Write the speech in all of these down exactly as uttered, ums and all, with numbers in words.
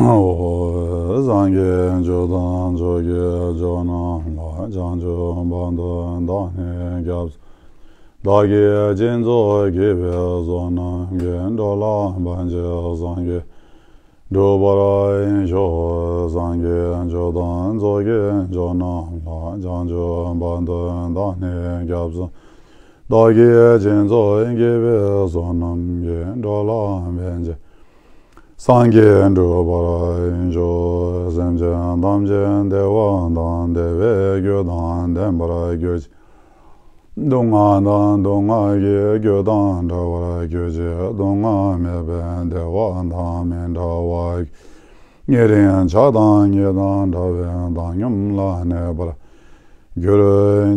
སངས་རྒྱས་ཆོས་དང་ཆོས་ཀྱི་མཆོག་རྣམས་ལ། བྱང་ཆུབ་བར་དུ་བདག་ནི་སྐྱབས་སུ། བདག་གིས་སྦྱིན་སོགས་བགྱིས་པའི་བསོད་ནམས་ཀྱིས། འགྲོ་ལ་ཕན་ཕྱིར་སངས་རྒྱས་འགྲུབ་པར་ཤོག། སངས་རྒྱས་ཆོས་དང་ཆོས་ཀྱི་མཆོག་རྣམས་ལ། བྱང་ཆུབ་བར་དུ་བདག་ནི་སྐྱབས་སུ། བདག་གིས་སྦྱིན་སོགས་བགྱིས་པའི་བསོད་ནམས་ཀྱིས། འགྲོ་ལ་ཕན་ཕྱིར་སངས་རྒྱས་འགྲུབ་པར་ཤོག། སེམས་ཅན་ཐམས་ཅད་བདེ་བ་དང་བདེ་བའི་རྒྱུ་དང་ལྡན་པར་གྱུར་ཅིག། སྡུག་བསྔལ་དང་སྡུག་བསྔལ་གྱི་རྒྱུ་དང་བྲལ་བར་གྱུར་ཅིག། སྡུག་བསྔལ་མེད་པའི་བདེ་བ་དང་མི་འབྲལ་བར། ཉེ་རིང་ཆགས་སྡང་གཉིས་དང་བྲལ་བའི་བཏང་སྙོམས་ལ་གནས་པར་གྱུར་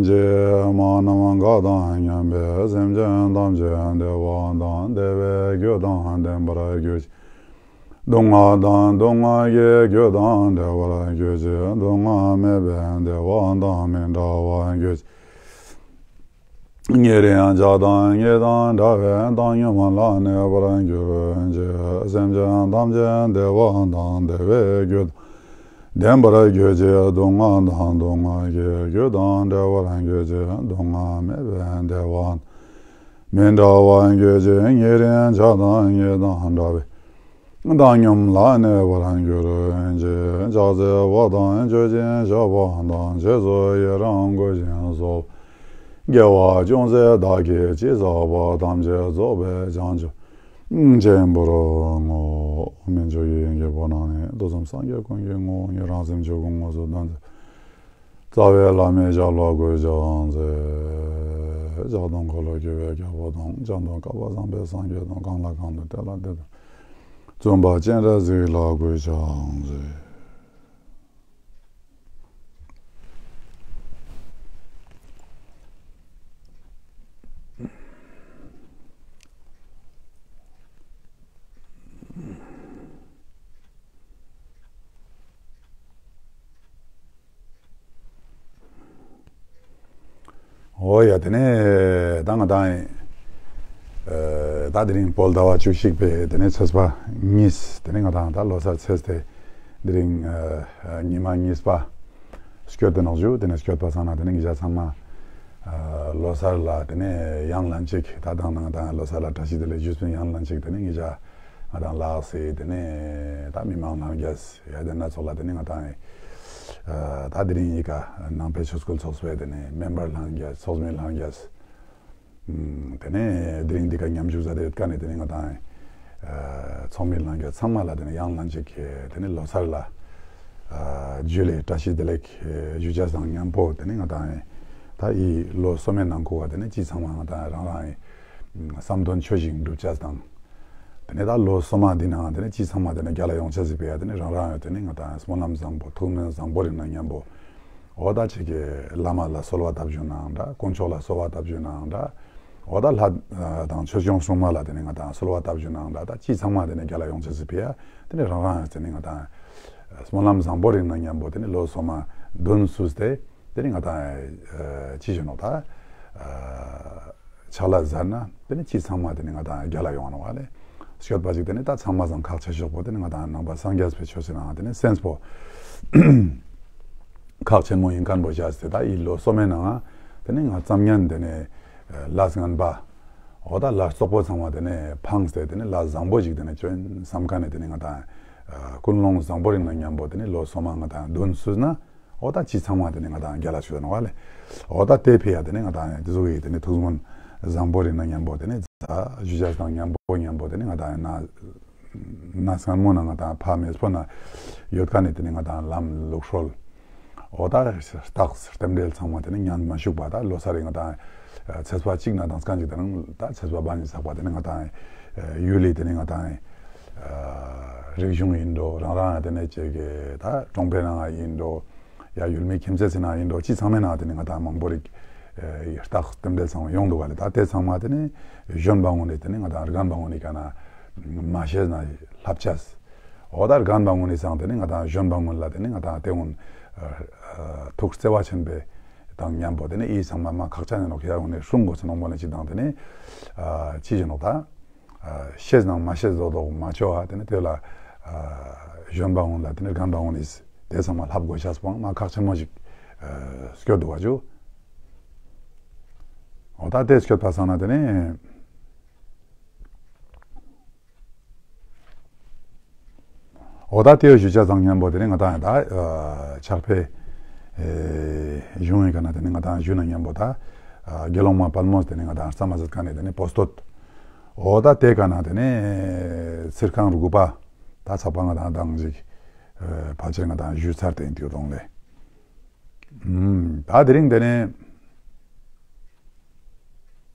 ཅིག། མ་ནམ་མཁའ་དང་མཉམ་པའི་སེམས་ཅན་ཐམས་ཅད་བདེ་བ་དང་བདེ་བའི་རྒྱུ་དང་ལྡན་པར་གྱུར་ཅིག། སྡུག་བསྔལ་དང་སྡུག་བསྔལ་གྱི་རྒྱུ་དང་བྲལ་བར་གྱུར་ཅིག། སྡུག་བསྔལ་མེད་པའི་བདེ་བ་དང་མི་འབྲལ་བར་གྱུར་ཅིག། ཉེ་རིང་ཆགས་སྡང་གཉིས་དང་བྲལ་བའི་བཏང་སྙོམས་ལ་གནས་པར་གྱུར་ཅིག། སེམས་ཅན་ཐམས་ཅད་བདེ་བ་དང་བདེ་བའི་རྒྱུ་དང་ལྡན་པར་གྱུར་ཅིག། སྡུག་བསྔལ་དང་སྡུག་བསྔལ་གྱི་རྒྱུ་དང་བྲལ་བར་གྱུར་ཅིག། སྡུག་བསྔལ་མེད་པའི་བདེ་བ་དང་མི་འབྲལ་བར་གྱུར་ཅིག། ཉེ་རིང་ཆགས་སྡང་གཉིས་དང་བྲལ་བའི་བཏང་སྙོམས་ལ་གནས་པར་གྱུར་ཅིག། ཕྱག་འཚལ་བ་དང་མཆོད་ཅིང་བཤགས་པ་དང་། རྗེས་སུ་ཡི་རང་བསྐུལ་ཞིང་གསོལ། དགེ་བ་ཅུང་ཟད་བདག་གིས་ཅི་བསགས་པ། ཐམས་ཅད་རྫོགས་པའི་བྱང་ཆུབ་ཆེན་པོར་བསྔོ། སྨན་མཆོག་གི་དབྱིངས་ཀྱི་ཕོ་བྲང་ནས། ཐུགས་བསམ་སངས་རྒྱས་ཀུན་གྱི་ངོ་བོ་ཉིད། རང་སེམས་ཆོས་སྐུ་དངོས་སུ་སྟོན་མཛད། རྩ་བའི་བླ་མའི་ཞབས་ལ་གུས་ཕྱག་འཚལ། ལྕགས་སྡོང་འཁོར་ལོ་སྒྱུར་བའི་རྒྱལ་པོ་དང་། ལྕགས་སྡོང་བསྐལ་པ་བཟང་པོའི་སངས་རྒྱས་དང་། གང་ལ་གང་འདུལ་དེ་ལ་དེ་བརྩོན་པ་སྤྱན་རས་གཟིགས་ལ་གུས་ཕྱག་འཚལ། འོ་ཡ། དེ་ནས་ད་ང་དང་ཨ་ད་དེ་རིང་བོད་ཟླ་བ་བཅུ་གཅིག་པའི་དེ་ནས་ཚེས་པ་གཉིས། དེ་ནས་ང་དང་ད་ལོ་གསར་ཚེས་དེ་དེ་རིང་ཨ་ཉི་མ་གཉིས་པ་སྐྱོད་དེ་ནོག་ཞུ། དེ་ནས་སྐྱོད་པ་ཚང་ན་དེ་ནས་ང་ཅག་ཚང་མ་ཨ་ལོ་གསར་ལ་དེ་ནས་ཡང་ལན་གཅིག་ད་དང་ང་དང་ལོ་གསར་ལ་བཀྲ་ཤིས་བདེ་ལེགས་ཞུས་པའི་ཡང་ལན་གཅིག་དེ་ནས་ང་ཅག་ང་དང་ལགས་སེ་དེ་ནས་ད་མི་མང་ལྷན་རྒྱས་ཡ་དེ་སྣ་ཚོགས་ལ་དེ་ནས་ང་དང་ཨ་ད་དེ་རིང་ཡི་ག་ནང་པའི་ཆོས་སྐུལ་ཚོགས་པའི་དེ་ནས་མེམ་བར་ལྷན་རྒྱས། ཚོགས་མི་ལྷན་རྒྱས། ཨུམ། དེ་ནས་དེ་རིང་འདི་ག་མཉམ་ཞུགས་མཛད་དེ་ཡོད་མཁན་ནི་དེ་ནས་ང་དང་ཨ་ཚོགས་མི་ལྷན་རྒྱས་ཚང་མ་ལ་དེ་ནས་ཡང་ལན་གཅིག་དེ་ནས་ལོ་གསར་ལ་ཨ་ཇུ་ལེ་བཀྲ་ཤིས་བདེ་ལེགས་ཞུ་བྱ་དང་མཉམ་པོ་དེ་ནས་ང་དང་ད་ཡི་ལོ་སོ་མའི་ནང་ཁུལ་བ་དེ་ནས་ཅི་ཚང་མ་ང་དང་རང་རང་ཡི་བསམ་དོན་ཆོས་བཞིན་འགྲུབ་བྱ་དང་། དེ་ནས་ད་ལོ་སོ་མ་འདི་ནང་དེ་ནས་ཅི་ཚང་མ་དེ་ནས་རྒྱལ་ལ་ཡོང་ཆ་ཟིག་པས་དེ་ནས་རང་རང་ཡོད་དེ་ནས་ང་དང་སྨོན་ལམ་བཟང་པོ་ཐུགས་སྨོན་བཟང་པོ་རིགས་ན་མཉམ་པོ། འོ་ད་ཅིག་གི་བླ་མ་ལ་གསོལ་བ་བཏབ་བཞུགས་ནའང་འདྲ། དཀོན་མཆོག་ལ་གསོལ་བ་བཏབ་བཞུགས་ནའང་འདྲ། འོ་ད་ལྷ་དང་ཆོས་སྐྱོང་སྲུང་མ་ལ་དེ་ནས་ང་དང་གསོལ་བ་བཏབ་བཞུགས་ནའང་འདྲ། ད་ཅི་ཚང་མ་དེ་ནས་རྒྱལ་ལ་ཡོང་ཆ་ཟིག་པས་དེ་ནས་རང་རང་ཡོད་དེ་ནས་ང་དང་སྨོན་ལམ་བཟང་པོ་རིགས་ན་མཉམ་པོ་དེ་ནས་ལོ་སོ་མ་མདུན་བསུས་ཏེ། དེ་ནས་ང་དང་ཅི་ཞུ་ནོག་ད། ཕྱག་ལ་གཟར་ན་དེ་ནས་ཅི་ཚང་མ་དེ་ནས་ང་དང་རྒྱལ་ལ་ཡོང་ནོག་ལེ། སྐྱོད་པ་ཅིག་དེ་ནས་ད་ཚང་མ་ཚང་ཁག་ཆེ་ཤོས་པོ་དེ་ནས་ང་དང་ནང་པ་སངས་རྒྱས་པའི་ཆོས་སྲིད་ནང་དེ་ནས་སེམས་པོ་ཁག་ཆེན་མོ་ཡིན་མཁན་པོ་བཞག་སྟེ། ད་ཡི་ལོ་སོ་མའི་ནང་དེ་ནས་ང་ཙམ་ཉན་དེ་ནས་ལས་ངན་པ་འོ་ད་ལས་བཙོག་པོ་ཚང་མ་དེ་ནས་ཕངས་ཏེ་དེ་ནས་ལས་བཟང་པོ་ཅིག་དེ་ནས་བྱོན་བསམ་མཁན་ནས་དེ་ནས་ང་དང་ཀུན་སློང་བཟང་པོ་རིགས་ན་མཉམ་པོ་དེ་ནས་ལོ་སོ་མ་ང་དང་མདུན་བསུས་ན། འོ་ད་ཅི་ཚང་མ་དེ་ནས་ང་དང་རྒྱལ་ལ་ཞུ་ནོག་ལེ། འོ་ད་དེ་ཕི་ཡ་དེ་ནས་ང་དང་དེ་ཚོ་གི་དེ་ནས་ཐུགས་སྨོན་བཟང་པོ་རིགས་ན་མཉམ་པོ་དེ་ནས་ད་ཞུ་བྱ་དང་མཉམ་པོ་མཉམ་པོ་དེ་ནས་ང་དང་ན་ན་སྔན་མོ་ན་ང་དང་ཕ་མེས་པོ་ན་ཡོད་མཁན་ནས་དེ་ནས་ང་དང་ལམ་ལུགས་སྲོལ། འོ་ད་རྟགས་རྟེན་འབྲེལ་ཚང་མ་དེ་ནས་ཉམས་མ་བཅུག་པ། ད་ལོ་གསར་རིང་ང་དང་ཚེས་པ་གཅིག་ན་དང་སྐང་གཅིག་དེ་རིང་ད་ཚེས་པ་བ་ཉི་ཤུ་པ་དེ་ནས་ང་དང་ཡུལ་ལི་དེ་ནས་ང་དང་རིག་གཞུང་ཡིན་འགྲོ། རང་རང་དེ་ནས་ཅིག་གི་ད་གྲོང་པའི་ནང་ཡིན་འགྲོ། ཡ་ཡུལ་མི་ཁྱིམ་མཚེས་ཚེ་ན་ཡིན་འགྲོ། ཅི་ཚང་མའི་ནང་དེ་ནས་ང་དང་མང་པོ་རིག་རྟགས་རྟེན་འབྲེལ་ཚང་མ་ཡོང་འདུག་ག་ལེ། ད་དེ་ཚང་མ་དེ་ནས་གཞོན་པ་ངོ་ནས་དེ་ནས་ང་དང་རྒན་པ་ངོ་ནས་ག་ན་མ་ཤེས་ན་ལྷབ་ཆས། འོ་ད་རྒན་པ་ངོ་ནས་སང་དེ་ནས་ང་དང་གཞོན་པ་ངོ་ལ་དེ་ནས་ང་དང་དེ་ངོ་ཐུགས་བརྩེ་བ་ཆེན་པོས་དང་མཉམ་པོ་དེ་ནས་ཨི་ཚང་མ་མ་ཁག་ཅན་ནོག་ཁྱེད་རང་ངོ་ནས་སྲུང་དགོས་ཚེ་ནོ་མོ་ལ་ཅི་དང་དེ་ནས་ཅི་བྱེད་ནོག་ད། ཤེས་ནང་མ་ཤེས་བཟོ་དོག་མ་ཆོག་ཨ། དེ་ནས་དེ་ལ་ གཞོན་པ་འོང་ལ་དེ་ནས་རྒན་པ་འོང་ནས་དེ་ཚང་མ་ལྷབ་དགོས་ཤག་སྤང་མ་ཁག་ཆེན་མོ་ཞིག་སྐྱོད་འདུག་བ་ཇུ། འོ་ད་དེ་སྐྱོད་པ་སང་ན་དེ་ནས། འོ་ད་དེའི་ཞུ་ཆ་ཚང་མཉམ་པོ་དེ་ནི་ང་དང་ད་ཕྱག་དཔེ་གཞུང་ཡིན་ག་ན་དེ་ནི་ང་དང་ཞུ་ན་མཉམ་པོ་ད་དགེ་སློང་མ་དཔལ་མོས་དེ་ནི་ང་དང་རྩ་མ་ཟད་ག་ནས་དེ་ནི་པོ་སྟོད། འོ་ད་དེ་ག་ན་དེ་ནི་ཚིར་ཁང་རུ་དགུ་པ་ད་ཚགས་པ་ང་དང་དང་ཞིག་ཕལ་ཆེར་ང་དང་ཞུ་ཚར་ཏེ་ཡིན་དུས་གཏོང་ལེ། ད་དེ་རིང་དེ་ནས་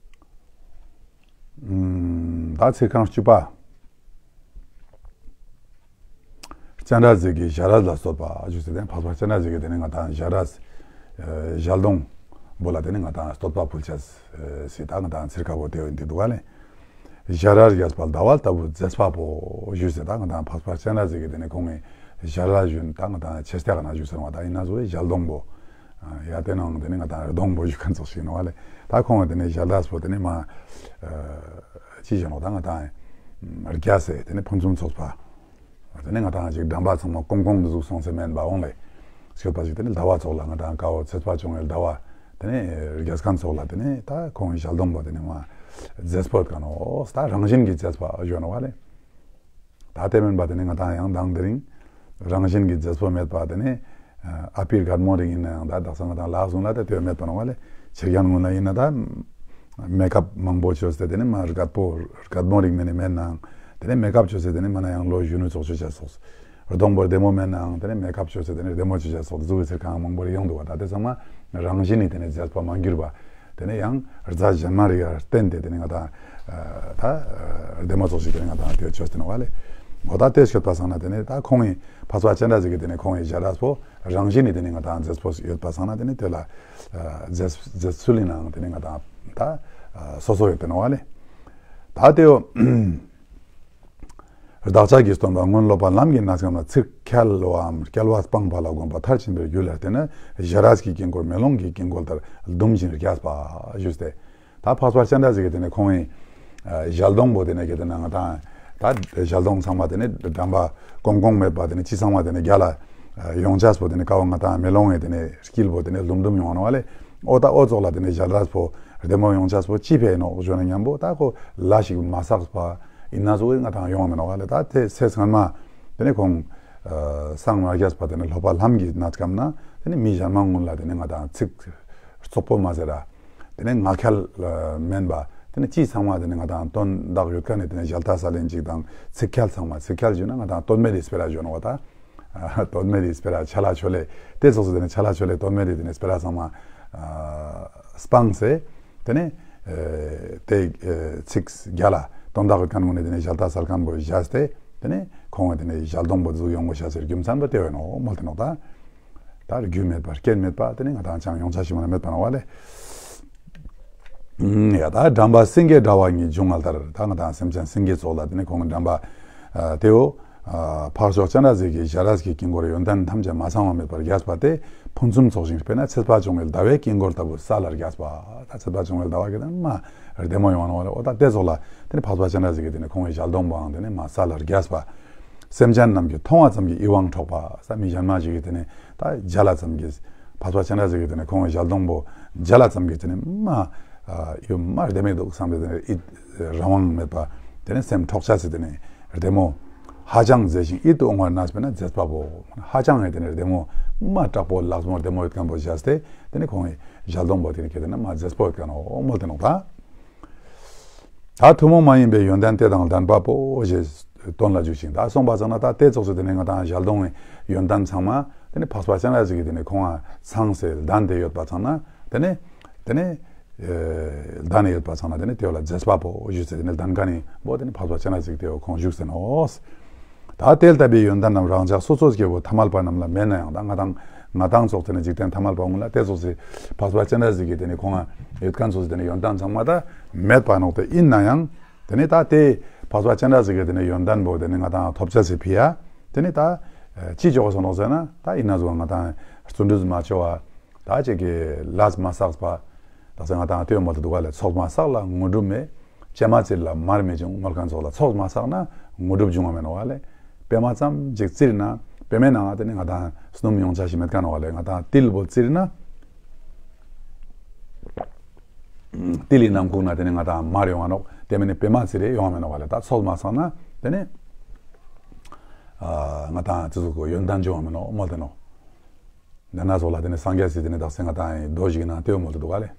ད་ཚིག་རྐང་བཅུ་པ། སྤྱན་རས་གཟིགས་ཀྱི་ཞལ་རས་ལ་བསྟོད་པ་ཞུས་ཟེར་ཏེ་འཕགས་པ་སྤྱན་རས་གཟིགས་ཀྱི་དེ་ནས་ང་དང་ཞལ་རས་ཞལ་གདོང་པོ་ལ་དེ་ནས་ང་དང་བསྟོད་པ་ཕུལ་བྱས་སྲིད་ད་ང་དང་ཚིར་ཁ་པོ་དེ་འདི་འདུག་ག་ལེ། ཞལ་རས་རྒྱས་པ་ཟླ་བ་ལྟ་བུ་མཛེས་པ་པོ་ཞུས་ཟེར་ད་ང་དང་འཕགས་པ་སྤྱན་རས་གཟིགས་ཀྱི་དེ་ནས་ཁོང་གི་ཞལ་རས་ཞུན་ད་ང་དང་ཆེ་སྟེ་ག་ན་ཞུས་ཟེར་བ་ད་ཡིན་ན་བཟོ་བའི་ཞལ་གདོང་པོ། ཡ་དེ་ནང་དེ་ནས་ང་དང་གདོང་པོ་ཞུ་མཁན་ཚོགས་ཤིག་ཡིན་བ་ལེ། ད་ཁོང་གི་དེ་ནས་ཞལ་རས་པོ་དེ་ནས་མ་ཅི་བཞིན་ནོ་ད་ང་དང་རྒྱས་སེ་དེ་ནས་ཕུན་སུམ་ཚོགས་པ། དེ་ནས་ང་དང་ཅིག་འགྲམ་པ་ཚང་མ་ཀོང་ཀོང་དུ་ཟུག་སོང་སེ་མེན་པ་འོང་ལེ། སྐྱོད་པ་ཞིག་དེ་ནས་ཟླ་བ་ཚོགས་ལ་ང་དང་དཀའ་བ་ཚེས་པ་བྱུང་བའི་ཟླ་བ་དེ་ནས་རྒྱས་མཁན་ཚོགས་ལ་དེ་ནས་ད་ཁོང་གི་ཞལ་གདོང་པོ་དེ་ནས་མ་མཛེས་པོ་ཡོད་ག་ནོ་ད་རང་བཞིན་གྱི་མཛེས་པ་ཡོད་ནོ་བ་ལེ། ད་དེ་མིན་པ་དེ་ནི་ང་དང་ཡང་དང་དེ་རིང་རང་བཞིན་གྱི་མཛེས་པོ་མེད་པ་དེ་ནི་ཨ་པིར་རྒད་མོ་རིགས་ཡིན་ན་ཡང་ད་དག་ས་ང་དང་ལག་ཟུང་ལ་ད་དེ་མེད་པ་ནོ་བ་ལེ། ཕྱིར་རྒྱན་ངོ་ན་ཡིན་ན་ད་མེ་ཀབ་མང་པོ་བྱོས་ཏེ་དེ་ནི་མ་རྒད་པོ་རྒད་མོ་རིགས་མེད་ནི་མེད་ནའང་དེ་ནི་མེ་ཀབ་བྱོས་ཏེ་དེ་ནི་མ་ན་ཡང་ལོ་གཞོན་ནུ་ཚོགས་ཆོས་བྱ་སོགས་གདོང་པོ་བདེ་མོ་མེད་ནའང་དེ་ནི་མེ་ཀབ་བྱོས་ཏེ་དེ་ནི་བདེ་མོ་ཆོས་བྱ་སོགས་གཟུགས་ཀྱི་ཚིར་ཁང་མང་པོ་རེ་ཡོང་འདུག་བ། ད་དེ་ཚང་མ་རང་བཞིན་ནི་དེ་ནི་མཛེས་པ་མ་འགྱུར་བ། དེ་ནས་ཡང་རྫ་གཞན་མ་རིགས་ལ་བརྟེན་ཏེ་དེ་ནས་ང་དང་ད་བདེ་མོ་ཚོགས་ཤིག་དེ་ནས་ང་དང་དེ་ཆོས་དེ་ནོ་བ་ལེ། འོ་ད་དེ་ཤོད་པ་སང་ན་དེ་ནས་ད་ཁོང་གི་འཕགས་པ་སྤྱན་རས་གཟིགས་ཀྱི་དེ་ནས་ཁོང་གི་ཞལ་རས་པོ་རང་བཞིན་ནི་དེ་ནས་ང་དང་མཛེས་པོ་ཡོད་པ་སང་ན་དེ་ནས་དེ་ལ་མཛེས་མཛེས་ཚུལ་ཡིན་ནའང་དེ་ནས་ང་དང་ད་སོ་སོ་ཡོད་དེ་ནོ་བ་ལེ། ད་དེའོ། བདག་ཅག་གི་སྟོན་པ་སྔོན་སློབ་པ་ལམ་གྱི་གནས་སྐབས་ན་ཚིག་འཁྱལ་བའམ་སྐྱལ་བ་སྤངས་པ་ལ་དགོངས་པ་མཐར་ཕྱིན་པའི་རྒྱུ་ལ་བརྟེན་ནས་ཞལ་རས་ཀྱི་དཀྱིལ་འཁོར་མེ་ལོང་གི་དཀྱིལ་འཁོར་ལྟར་ཟླུམ་ཞིང་རྒྱས་པ་ཞུས་ཏེ། ད་འཕགས་པ་སྤྱན་རས་གཟིགས་ཀྱི་དེ་ནས་ཁོང་གི་ཞལ་གདོང་པོ་དེ་ནས་ཀྱི་དེ་ན་ང་དང་ད་ཞལ་གདོང་ཚང་མ་དེ་ནས་འགྲམ་པ་ཀོང་ཀོང་མེད་པ་དེ་ནས་ཅི་ཚང་མ་དེ་ནས་རྒྱ་ལ་ཡོང་ཆས་པོ་དེ་ནས་ཀ་བ་ང་དང་མེ་ལོང་གི་དེ་ནས་དཀྱིལ་པོ་དེ་ནས་ཟླུམ་ཟླུམ་ཡོང་ནོ་བ་ལེ། ཨོ་ད་ཨོ་ཙོག་ལ་དེ་ནས་ཞལ་རས་པོ་བདེ་མོ་ཡོང་ཆས་པོ་ཅི་ཕེ་ནོ་ཞུ་ན་མཉམ་པོ་ད་ཁོ་ལ་ཞིག་མ་བསགས་པ། ཡིན་ན་ཟུག་ང་དང་ཡོང་མེད་ནོ་བ་ལེ། ད་དེ་ཚེ་སྔན་མ་དེ་ནས་ཁོང་སངས་མ་རྒྱས་པ་དེ་ནས་སློབ་པ་ལྷམ་གྱི་གནས་སྐབས་ན་དེ་ནས་མི་གཞན་མ་ངུན་ལ་དེ་ནས་ང་དང་ཚིག་རྩོག་པོ་མ་ཟེར་ར། དེ་ནས་ངག་འཁྱལ་མེན་པ་དེ་ནས་ཅི་ཚང་མ་དེ་ནས་ང་དང་དོན་དག་ཡོད་ཀ་ནས་དེ་ནས་ཞལ་ཏ་ས་ལེན་ཅིག་དང་ཚིག་འཁྱལ་ཚང་མ་ཚིག་འཁྱལ་བརྗོད་ན་ང་དང་དོན་མེད་དེ་སྤེ་ར་བརྗོད་ནོ་བ་ད། དོན་མེད་དེ་སྤེ་ར་ཆ་ལ་ཆོ་ལེ། དེ་སོགས་སུ་དེ་ནས་ཆ་ལ་ཆོ་ལེ་དོན་མེད་དེ་དེ་ནས་སྤེ་ར་ཚང་མ་སྤངས་སེ། དེ་ནས་དེ་ཚིག་རྒྱ་ལ་དོན་དག་གི་ཁན་ངོ་ནས་དེ་ནས་ཞལ་ཏ་སལ་ཁན་པོ་བཞག་སྟེ། དེ་ནས་ཁོང་གི་དེ་ནས་ཞལ་གདོང་པོ་འཛུགས་ཡོང་གོ་ཤ་ཟེར་རྒྱུ་མཚན་པོ་དེ་བས་ནོ་མོལ་ཏེ་ནོ་ད། ད་རྒྱུ་མེད་པ་རྐྱེན་མེད་པ་དེ་ནས་ང་དང་ཅང་ཡོང་ཆ་ཞིག་མ་ན་མེད་པ་ན་བ་ལེ། ཡ་ད་འགྲམ་པ་སེང་གེ་འདྲ་བ་གཉིས་འབྱུང་བ་ལྟར་ད་ང་དང་སེམས་ཅན་སེང་གེ་ཚོགས་ལ་དེ་ནས་ཁོང་གི་འགྲམ་པ་དེའོ། འཕགས་མཆོག་སྤྱན་རས་གཟིགས་ཀྱི་ཞལ་རས་ཀྱི་དཀྱིལ་འཁོར་ཡོན་ཏན་ཐམས་ཅད་མ་ཚང་བ་མེད་པར་རྒྱས་པ་སྟེ་ཕུན་སུམ་ཚོགས་ཤིང་དཔེར་ན་ཚེས་པ་བྱུང་བའི་ཟླ་བའི་དཀྱིལ་འཁོར་ལྟ་བུ་གསལ་ལ་རྒྱས་པ། ད་ཚེས་པ་བྱུང་བའི་ཟླ་བ་གི་དང་མ་བདེ་མོ་ཡོང་བ་ནོ་ལ་ཨོ་ད་དེ་ཚོགས་ལ་དེ་ནི་འཕགས་པ་སྤྱན་རས་གཟིགས་ཀྱི་དེ་ནི་ཁོང་གི་ཞལ་གདོང་པའང་དེ་ནི་མ་གསལ་ལ་རྒྱས་པ། སེམས་ཅན་རྣམས་ཀྱིས་མཐོང་བ་ཙམ་གྱིས་ཡིད་དབང་འཕྲོག་པ། ས་མི་གཞན་མ་ཞིག་གིས་དེ་ནི་ད་མཇལ་ལ་ཙམ་གྱིས་འཕགས་པ་སྤྱན་རས་གཟིགས་ཀྱི་དེ་ནི་ཁོང་གི་ཞལ་གདོང་པོ་མཇལ་ལ་ཙམ་གྱིས་དེ་ནི་མ་ཡོད་མ་བདེ་མོ་འདུག་བསམ་སྟེ་དེ་ནི་ཡིད་རང་དབང་མེད་པ་དེ་ནི་སེམས་འཕྲོག་བྱ་སྲིད་དེ་ནི། བདེ་མོ། ཧ་ཅང་མཛེས་ཤིང་ཡིད་དུ་འོང་བར་གནས་པས་ན་མཛེས་པ་པོ། ཧ་ཅང་ངས་དེ་ནས་བདེ་མོ། མ་དྲག་པོ་ལག་མོ་བདེ་མོ་ཡོད་མཁན་པོ་བཞག་སྟེ་དེ་ནས་ཁོང་གི་ཞལ་གདོང་པོ་དེ་ནས་ཁྱེད་དེ་ན་མ་མཛེས་པོ་ཡོད་མཁན་ནོ་མོལ་ཏེ་ནོ་ད། ད་ཐུན་མོང་མ་ཡིན་པའི་ཡོན་ཏན་དེ་དང་ལྡན་པ་པོ་ཞེས་དོན་ལ་འཇུག་ཅིང་ད་གསུངས་པ་ཙམ་ན་ད་དེ་ཚོགས་སུ་དེ་ནས་ང་དང་ཞལ་གདོང་གི་ཡོན་ཏན་ཚང་མ་དེ་ནས་འཕགས་པ་སྤྱན་རས་གཟིགས་ཀྱི་དེ་ནས་ཁོང་ང་ཚང་སེ་ལྡན་ཏེ་ཡོད་པ་ཚང་ན་དེ་ནས་དེ་ནས། ལྡན་ཡོད་པ་ཚང་ན་དེ་ནི་དེ་བ་ལ་མཛེས་པ་པོ་ཞུ་ཚེ་དེ་ནི་ལྡན་ཁ་ནི་བོ་དེ་ནི་འཕགས་པ་སྤྱན་རས་གཟིགས་དེ་བ་ཁོང་བཞུགས་ཟེར་ནོ། ད་དེ་ལྟ་བུའི་ཡོན་ཏན་རྣམས་རང་ཅག་སོ་སོ་སྐྱེ་བོ་ཐ་མལ་པ་རྣམས་ལ་མེད་ན་ཡང་ད་ང་དང་ང་དང་ཚོགས་དེ་ནི་འཇིག་རྟེན་ཐ་མལ་པ་ངུ་ལ་དེ་ཚོགས་སི་འཕགས་པ་སྤྱན་རས་གཟིགས་ཀྱི་དེ་ནི་ཁོང་ང་ཡོད་མཁན་ཚོགས་སི་དེ་ནི་ཡོན་ཏན་ཚང་མ་ད་མེད་པ་ནོག་དེ་ཡིན་ན་ཡང་དེ་ནི་ད་དེ་འཕགས་པ་སྤྱན་རས་གཟིགས་ཀྱི་དེ་ནི་ཡོན་ཏན་བོ་དེ་ནི་ང་དང་ཐོབ་ཆ་སི་ཕི་ཡ་དེ་ནི་ད་ཅི་ཅོག་སོ་ནོག་ཟེར་ན་ད་ཡིན་ན་ཟོ་ང་དང་བརྩོན་འགྲུས་མ་ཆོ་བ། ད་ཅིག་གི་ལས་མ་བསགས་པ། ད་ས་ང་དང་ལྟོས་མོ་དུ་འདུག་ག་ལས་ཚོགས་མ་བསགས་ལ་དངོས་གྲུབ་མེད། ཀྱེ་མ་ཚིག་ལ་མར་མི་འབྱུང་མོལ་མཁན་ཚོགས་ལ་ཚོགས་མ་བསགས་ན་དངོས་གྲུབ་འབྱུང་བ་མེད་ནོ་ག་ལས། པད་མ་ཙམ་ཅིག་བཙིར་ན། པད་མའི་ནང་དེ་ནི་ང་དང་སྣུམ་ཡོང་ཆ་ཞིག་མེད་མཁན་བ་ལས། ང་དང་ཏིལ་པོ་བཙིར་ན། ཏིལ་ལི་ནམ་ཁུག་ན་དེ་ནི་ང་དང་མར་ཡོང་བ་ནོག་དེ་མིན་ནི་པད་མ་བཙིར་ཡོང་བ་མེད་ནོག་བ་ལས། ད་ཚོགས་མ་བསགས་ན་དེ་ནི་ང་དང་ཙི་ཙི་གོ་ཡོན་ཏན་འབྱུང་བ་མེད་ནོག་མོལ་དེ་ནོག་དེ་ན་ཚོགས་ལ་དེ་ནི་སངས་རྒྱས་སི་དེ་ནི་དག་ས་ང་དང་རྡོ་ཞིག་ན་ལྟོས་མོལ་དེ་འདུག་བ་ལས།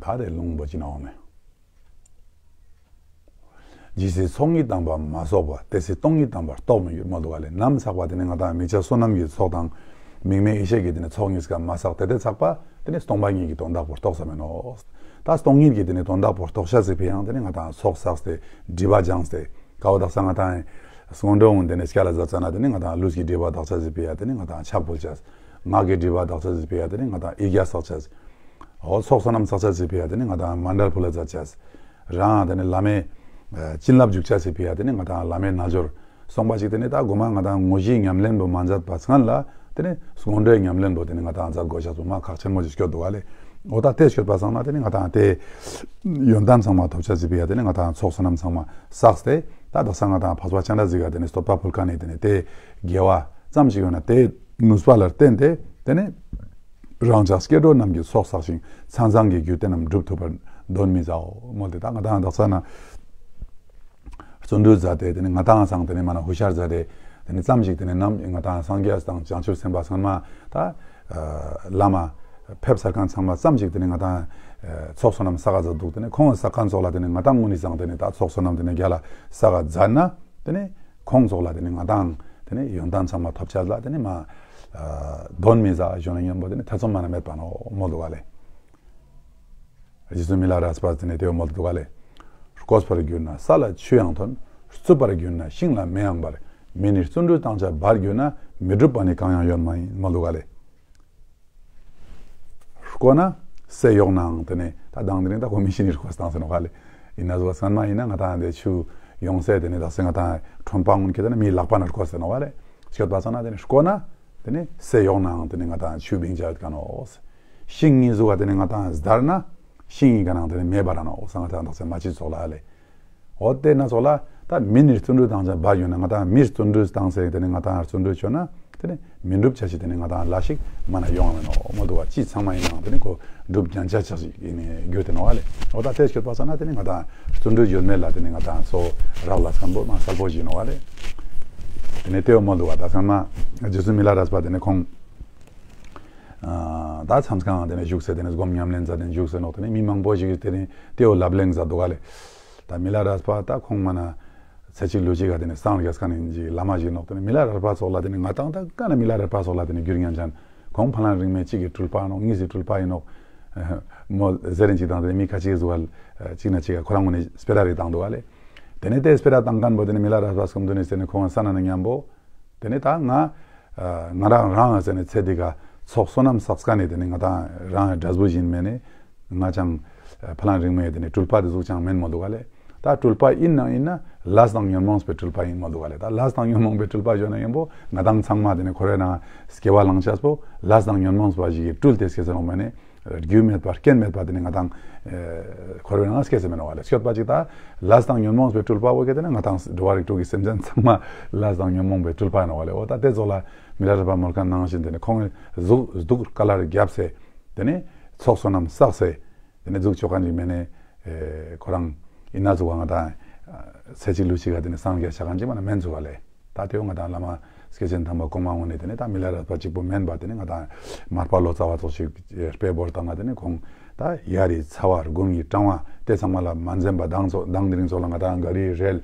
ད་དེ་ལུང་པོ་ཅི་ན་འོང་མེད། ཇི་སྲིད་ཚོགས་གཉིས་དང་པོ་མ་རྫོགས་པ། དེ་སྲིད་སྟོང་ཉིད་དམ་པར་རྟོགས་མི་འགྱུར་མ་འདུག་ག་ལས། ནམ་བསགས་པ་དེ་ནི་ང་དང་མིག་ཆ་བསོད་ནམས་ཀྱི་ཚོགས་དང་། མིག་མེད་ཡེ་ཤེས་ཀྱི་དེ་ནི་ཚོགས་གཉིས་ཀ་མ་བསགས་དེ་དེ་བསགས་པ་དེ་ནི་སྟོང་པ་ཉིད་ཀྱི་དོན་དག་པོ་རྟོགས་ས་མེད་ནོ། ད་སྟོང་ཉིད་ཀྱི་དེ་ནི་དོན་དག་པོ་རྟོགས་ཤ་ཟེར་བའི་ཡང་དེ་ནི་ང་དང་ཚོགས་བསགས་ཏེ་སྒྲིབ་པ་སྦྱངས་ཏེ། ཀ་བོ་དག་ས་ང་དང་སྔོན་འགྲོ་འོང་དེ་ནི་སྐྱ་ལ་ཟ་ཙ་ན་དེ་ནི་ང་དང་ལུས་ཀྱི་སྒྲིབ་པ་དག་ས་ཟེར་བའི་ཡ་དེ་ནི་ང་དང་ཕྱག་ཕུལ་ཆ། ངག་གི་སྒྲིབ་པ་དག་ས་ཟེར་བའི་ཡ་དེ་ནི་ང་དང་ཡིག་བརྒྱ་བསགས་ཆ། འོ་ཚོགས་བསོད་ནམས་བསགས་ཆ་ཟེར་བའི་ཡ་དེ་ནི་ང་དང་མཎྜལ་ཕུལ་ལ་མཛད་ཆ། རང་དེ་ནི་བླ་མའི་བྱིན་རླབས་འཇུག་ཆ་ཟེར་བའི་ཡ་དེ་ནི་ང་དང་བླ་མའི་རྣལ་འབྱོར་སོང་པ་ཞིག་དེ་ནི་ད་གོ་མ་ང་དང་དངོས་གཞིའི་ཉམས་ལེན་པོ་མ་མཛད་པ་ཚང་ལ་དེ་ནི་སྔོན་འགྲོའི་ཉམས་ལེན་པོ་དེ་ནི་ང་དང་མཛད་དགོས་ཆ་ཚོ་མ་ཁག་ཆེན་མོ་ཞིག་སྐྱོད་འདུག་ག་ལས། འོ་ད་དེ་སྐྱོད་པ་ཚང་ན་དེ་ནི་ང་དང་དེ་ཡོན་ཏན་ཚང་མ་ཐོབ་ཆ་ཟེར་བའི་ཡ་དེ་ནི་ང་དང་ཚོགས་བསོད་ནམས་ཚང་མ་བསགས་ཏེ། ད་དག་ས་ང་དང་འཕགས་པ་སྤྱན་རས་གཟིགས་ཀ་དེ་ནི་བསྟོད་པ་ཕུལ་མཁན་ནི་དེ་ནི་དེ་དགེ་བ་ཙམ་ཞིག་ཡོད་ན་དེ་ནུས་པ་ལ་བརྟེན་ཏེ་དེ་ནི། རང་ཅག་སྐྱེ་འགྲོ་རྣམས་ཀྱི་ཚོགས་བསགས་ཤིང་། མཚན་བཟང་གི་རྒྱུ་དེ་རྣམས་སྒྲུབ་ཐུབ་པར་འདོན་མི་བྱའོ། མོལ་ཏེ་ད་ང་དང་དག་ས་ན་བརྩོན་འགྲུས་མཛད་དེ་དེ་ནི་ང་དང་སང་དེ་ནི་མ་ན་ཧུ་ཤར་མཛད་དེ་དེ་ནི་ཙམ་ཞིག་དེ་ནི་ནམ་ང་དང་སངས་རྒྱས་དང་བྱང་ཆུབ་སེམས་དཔའ་ཚང་མ་ད་བླ་མ་ཕེབས་ཚར་མཁན་ཚང་མ་ཙམ་ཞིག་དེ་ནི་ང་དང་ཚོགས་བསོད་ནམས་བསགས་ག་མཛད་འདུག་དེ་ནི་ཁོང་བསགས་མཁན་ཚོགས་ལ་དེ་ནི་ང་དང་དངོས་ནི་སང་དེ་ནི་ད་ཚོགས་བསོད་ནམས་དེ་ནི་རྒྱ་ལ་བསགས་ག་མཛད་ན་དེ་ནི། ཁོང་ཚོགས་ལ་དེ་ནི་ང་དང་དེ་ནི་ཡོན་ཏན་ཚང་མ་ཐོབ་ཆ་ལ་དེ་ནི་མ་དོན་མི་ཟ་གཞོན་ནུ་མཉམ་པོ་དེ་ནི་ཐེ་ཚོམ་མ་ན་མེད་པ་ནོ་མོལ་འདུག་ག་ལས། རྗེ་བཙུན་མི་ལ་རས་པ་དེ་ནི་དེ་བོ་མོལ་འདུག་ག་ལས། བརྐོས་པར་གྱུར་ན་ས་ལ་ཆུ་ཡང་ཐོན། རྩུབ་པར་གྱུར་ན་ཤིང་ལ་མེ་ཡང་འབར། མེ་ནི་བརྩོན་འགྲུས་བཏང་བྱ་འབར་གྱུར་ན། མི་འགྲུབ་པ་ནི་གང་ཡང་ཡོད་མ་ཡིན་མོལ་འདུག་ག་ལས། བརྐོས་ན་ཟས་ཡོག་ནའང་དེ་ནས་ད་དང་དེ་རིང་ད་གོ་མི་ཤི་ནི་བརྐོས་བཏང་ཟེར་ནོ་ག་ལས། ཡིན་ན་ཟོ་སྔན་མ་ཡིན་ན་ང་དང་དེ་ཆུ་ཡོང་སའི་དེ་ནས་ད་སེ་ང་དང་ཁྲོན་པ་སྔོན་ཁྱེད་དེ་ནས་མིའི་ལག་པ་ན་བརྐོས་ཟེར་ནོ་ག་ལས། སྐྱོད་པ་ས་ན་དེ་ནས་བརྐོས་ན་དེ་ནས་ཟས་ཡོག་ནའང་དེ་ནས་ང་དང་ཆུ་བིང་ཆ་ཡོད་ག་ནོ། ཤིང་ངི་ཟོ་ག་དེ་ནས་ང་དང་སྡར་ན་ཤིང་ངི་ག་ནང་དེ་ནས་མེ་འབར་ནོ་ས་ང་དང་ད་སེ་མ་ཅི་ཚོགས་ལ་ལས། འོ་དེ་ན་ཚོགས་ལ་ད་མི་ནི་བརྩོན་འགྲུས་བཏང་ཆ་འབའ་ཡོད་ན་ང་དང་མིར་བརྩོན་འགྲུས་བཏང་ཟེར་དེ་ནི་ང་དང་བརྩོན་འགྲུས་བྱོས་ན་དེ་ནི་མི་འགྲུབ་ཆ་ཞིག་དེ་ནི་ང་དང་ལ་ཞིག་མ་ན་ཡོང་བ་མེད་ནོ་མོ་དུ་བ་ཅི་ཚང་མ་ཡིན་ནའང་དེ་ནི་ཁོ་འགྲུབ་ཉན་ཆ་ཆག་ཞིག་ཡིན་ནི་རྒྱུ་དེ་ནོ་བ་ལས། འོ་ད་དེ་སྐྱོད་པ་ས་ན་དེ་ནི་ང་དང་བརྩོན་འགྲུས་ཡོད་མེད་ལ་དེ་ནི་ང་དང་སོ་རག་ལ་སྐམ་པོ་མ་གསལ་པོ་ཞིག་ནོ་བ་ལས། དེ་ནི་དེ་བ་མོ་དུ་བ་ད་ཚང་མ་རྗེ་བཙུན་མི་ལ་རས་པ་དེ་ནི་ཁོང་ད་མཚམས་ཁང་དེ་ནས་བཞུགས་ཟེར་དེ་ནས་སྒོམ་ཉམས་ལེན་མཛད་དེ་བཞུགས་ཟེར་ནོག་དེ་ནས་མི་མང་པོ་ཞིག་གིས་དེ་ནས་དེའོ་ལབ་གླེང་མཛད་འདུག་ག་ལས། ད་མི་ལ་རས་པ་ད་ཁོང་མ་ན་ཚེ་གཅིག་ལུས་གཅིག་ག་དེ་ནས་སངས་རྒྱས་མཁན་ཡིན་གྱི་བླ་མ་ཞིག་ནོག་དེ་ནས་མི་ལ་རས་པ་ཚོགས་ལ་དེ་ནས་ང་དང་ད་ག་ན་མི་ལ་རས་པ་ཚོགས་ལ་དེ་ནས་རྒྱུད་ཉན་ཅན་ཁོང་ཕ་ལང་རིང་མེད་གཅིག་གི་སྤྲུལ་པ་ནོག་གཉིས་སི་སྤྲུལ་པ་ཡིན་ནོག་མོ་ཟེར་རིན་གཅིག་དང་དེ་ནས་མི་ཁ་ཅིག་གིས་ཟུག་ག་གཅིག་ན་གཅིག་ག་ཁོ་རང་ངོ་ནས་སྤེ་ར་རེ་བཏང་འདུག་ག་ལས། དེ་ནས་དེ་སྤེ་ར་བཏང་མཁན་པོ་དེ་ནས་མི་ལ་རས་པ་སྐུ་མདུན་ནས་ཟེར་ནས་ཁོང་ས་ན་ན་མཉམ་པོ། དེ་ནས་ད་ང་། ང་རང་རང་ཟེར་ནས་ཚེ་འདི་ག་ཚོགས་བསོད་ནམས་བསགས་ཀ་ནས་དེ་ནས་ང་དང་རང་འབྲས་བུ་བཞིན་མེད་ནས་ང་ཅང་ཕ་ལང་རིང་མོའི་དེ་ནས་སྤྲུལ་པ་དེ་ཟུག་ཅང་མེན་མོ་འདུག་ག་ལས། ད་སྤྲུལ་པ་ཡིན་ནང་ཡིན་ན་ལས་དང་ཉོན་མོངས་པའི་སྤྲུལ་པ་ཡིན་མོ་འདུག་ག་ལས། ད་ལས་དང་ཉོན་མོངས་པའི་སྤྲུལ་པ་ཞོན་ན་ཡིན་པོ་ང་དང་ཚང་མ་དེ་ནས་འཁོར་བའི་ནང་སྐྱེ་བ་བླང་བྱས་པོ་ལས་དང་ཉོན་མོངས་པ་ཞིག་གིས་སྤྲུལ་ཏེ་སྐྱེ་ཟེར་ནོ་མེད་ནས། རྒྱུ་མེད་པ་རྐྱེན་མེད་པ་དེ་ནི་ང་དང་འཁོར་བའི་ནང་སྐྱེ་ཟེར་མེད་ནོ་བ་ལས། སྐྱོད་པ་ཅིག་ད་ལས་དང་ཉོན་མོངས་པའི་སྤྲུལ་པ་བོ་གེ་དེ་ནི་ང་དང་འགྲོ་བ་རིགས་དྲུག་གི་སེམས་ཅན་ཚང་མ་ལས་དང་ཉོན་མོངས་པའི་སྤྲུལ་པ་ནོ་བ་ལས། འོ་ད་དེ་ཚོ་ལ་མི་ལ་རས་པ་མོལ་ཁ་ནང་བཞིན་དེ་ནི་ཁོང་གི་གཟུགས་གདུགས་དཀའ་ལར་བརྒྱབ་སེ་དེ་ནི་ཚོགས་བསོད་ནམས་བསགས་སེ་དེ་ནི་གཟུགས་ཆོག་མཁན་ཅིག་མེད་ནས་ཁོ་རང་ཡིན་ན་གཟུགས་པ་ང་དང་ཚེ་གཅིག་ལུས་གཅིག་ག་དེ་ནི་སངས་རྒྱས་ཆགས་མཁན་ཅིག་མ་ན་མེན་ཚུགས་པ་ལས། ད་དེའོ་ང་དང་བླ་མ་སྐྱེས་ཆེན་དམ་པ་གོང་མ་ངོ་ནས་དེ་ནས་ད་མི་ལ་རས་པ་གཅིག་པུ་མེན་པ་དེ་ནས་ང་དང་མར་པ་ལོ་ཙཱ་བ་ཚོགས་ཤིག་དཔེ་བོར་དང་ང་དེ་ནས་ཁོང་ད་ཡར་རི་ཚ་བ་དགུན་གྱི་གྲང་བ་དེ་ཚང་མ་ལ་མ་འཛེམ་པ་དང་ཚོ་དང་དེ་རིང་ཚོ་ལ་ང་དང་ག་རི་རེལ་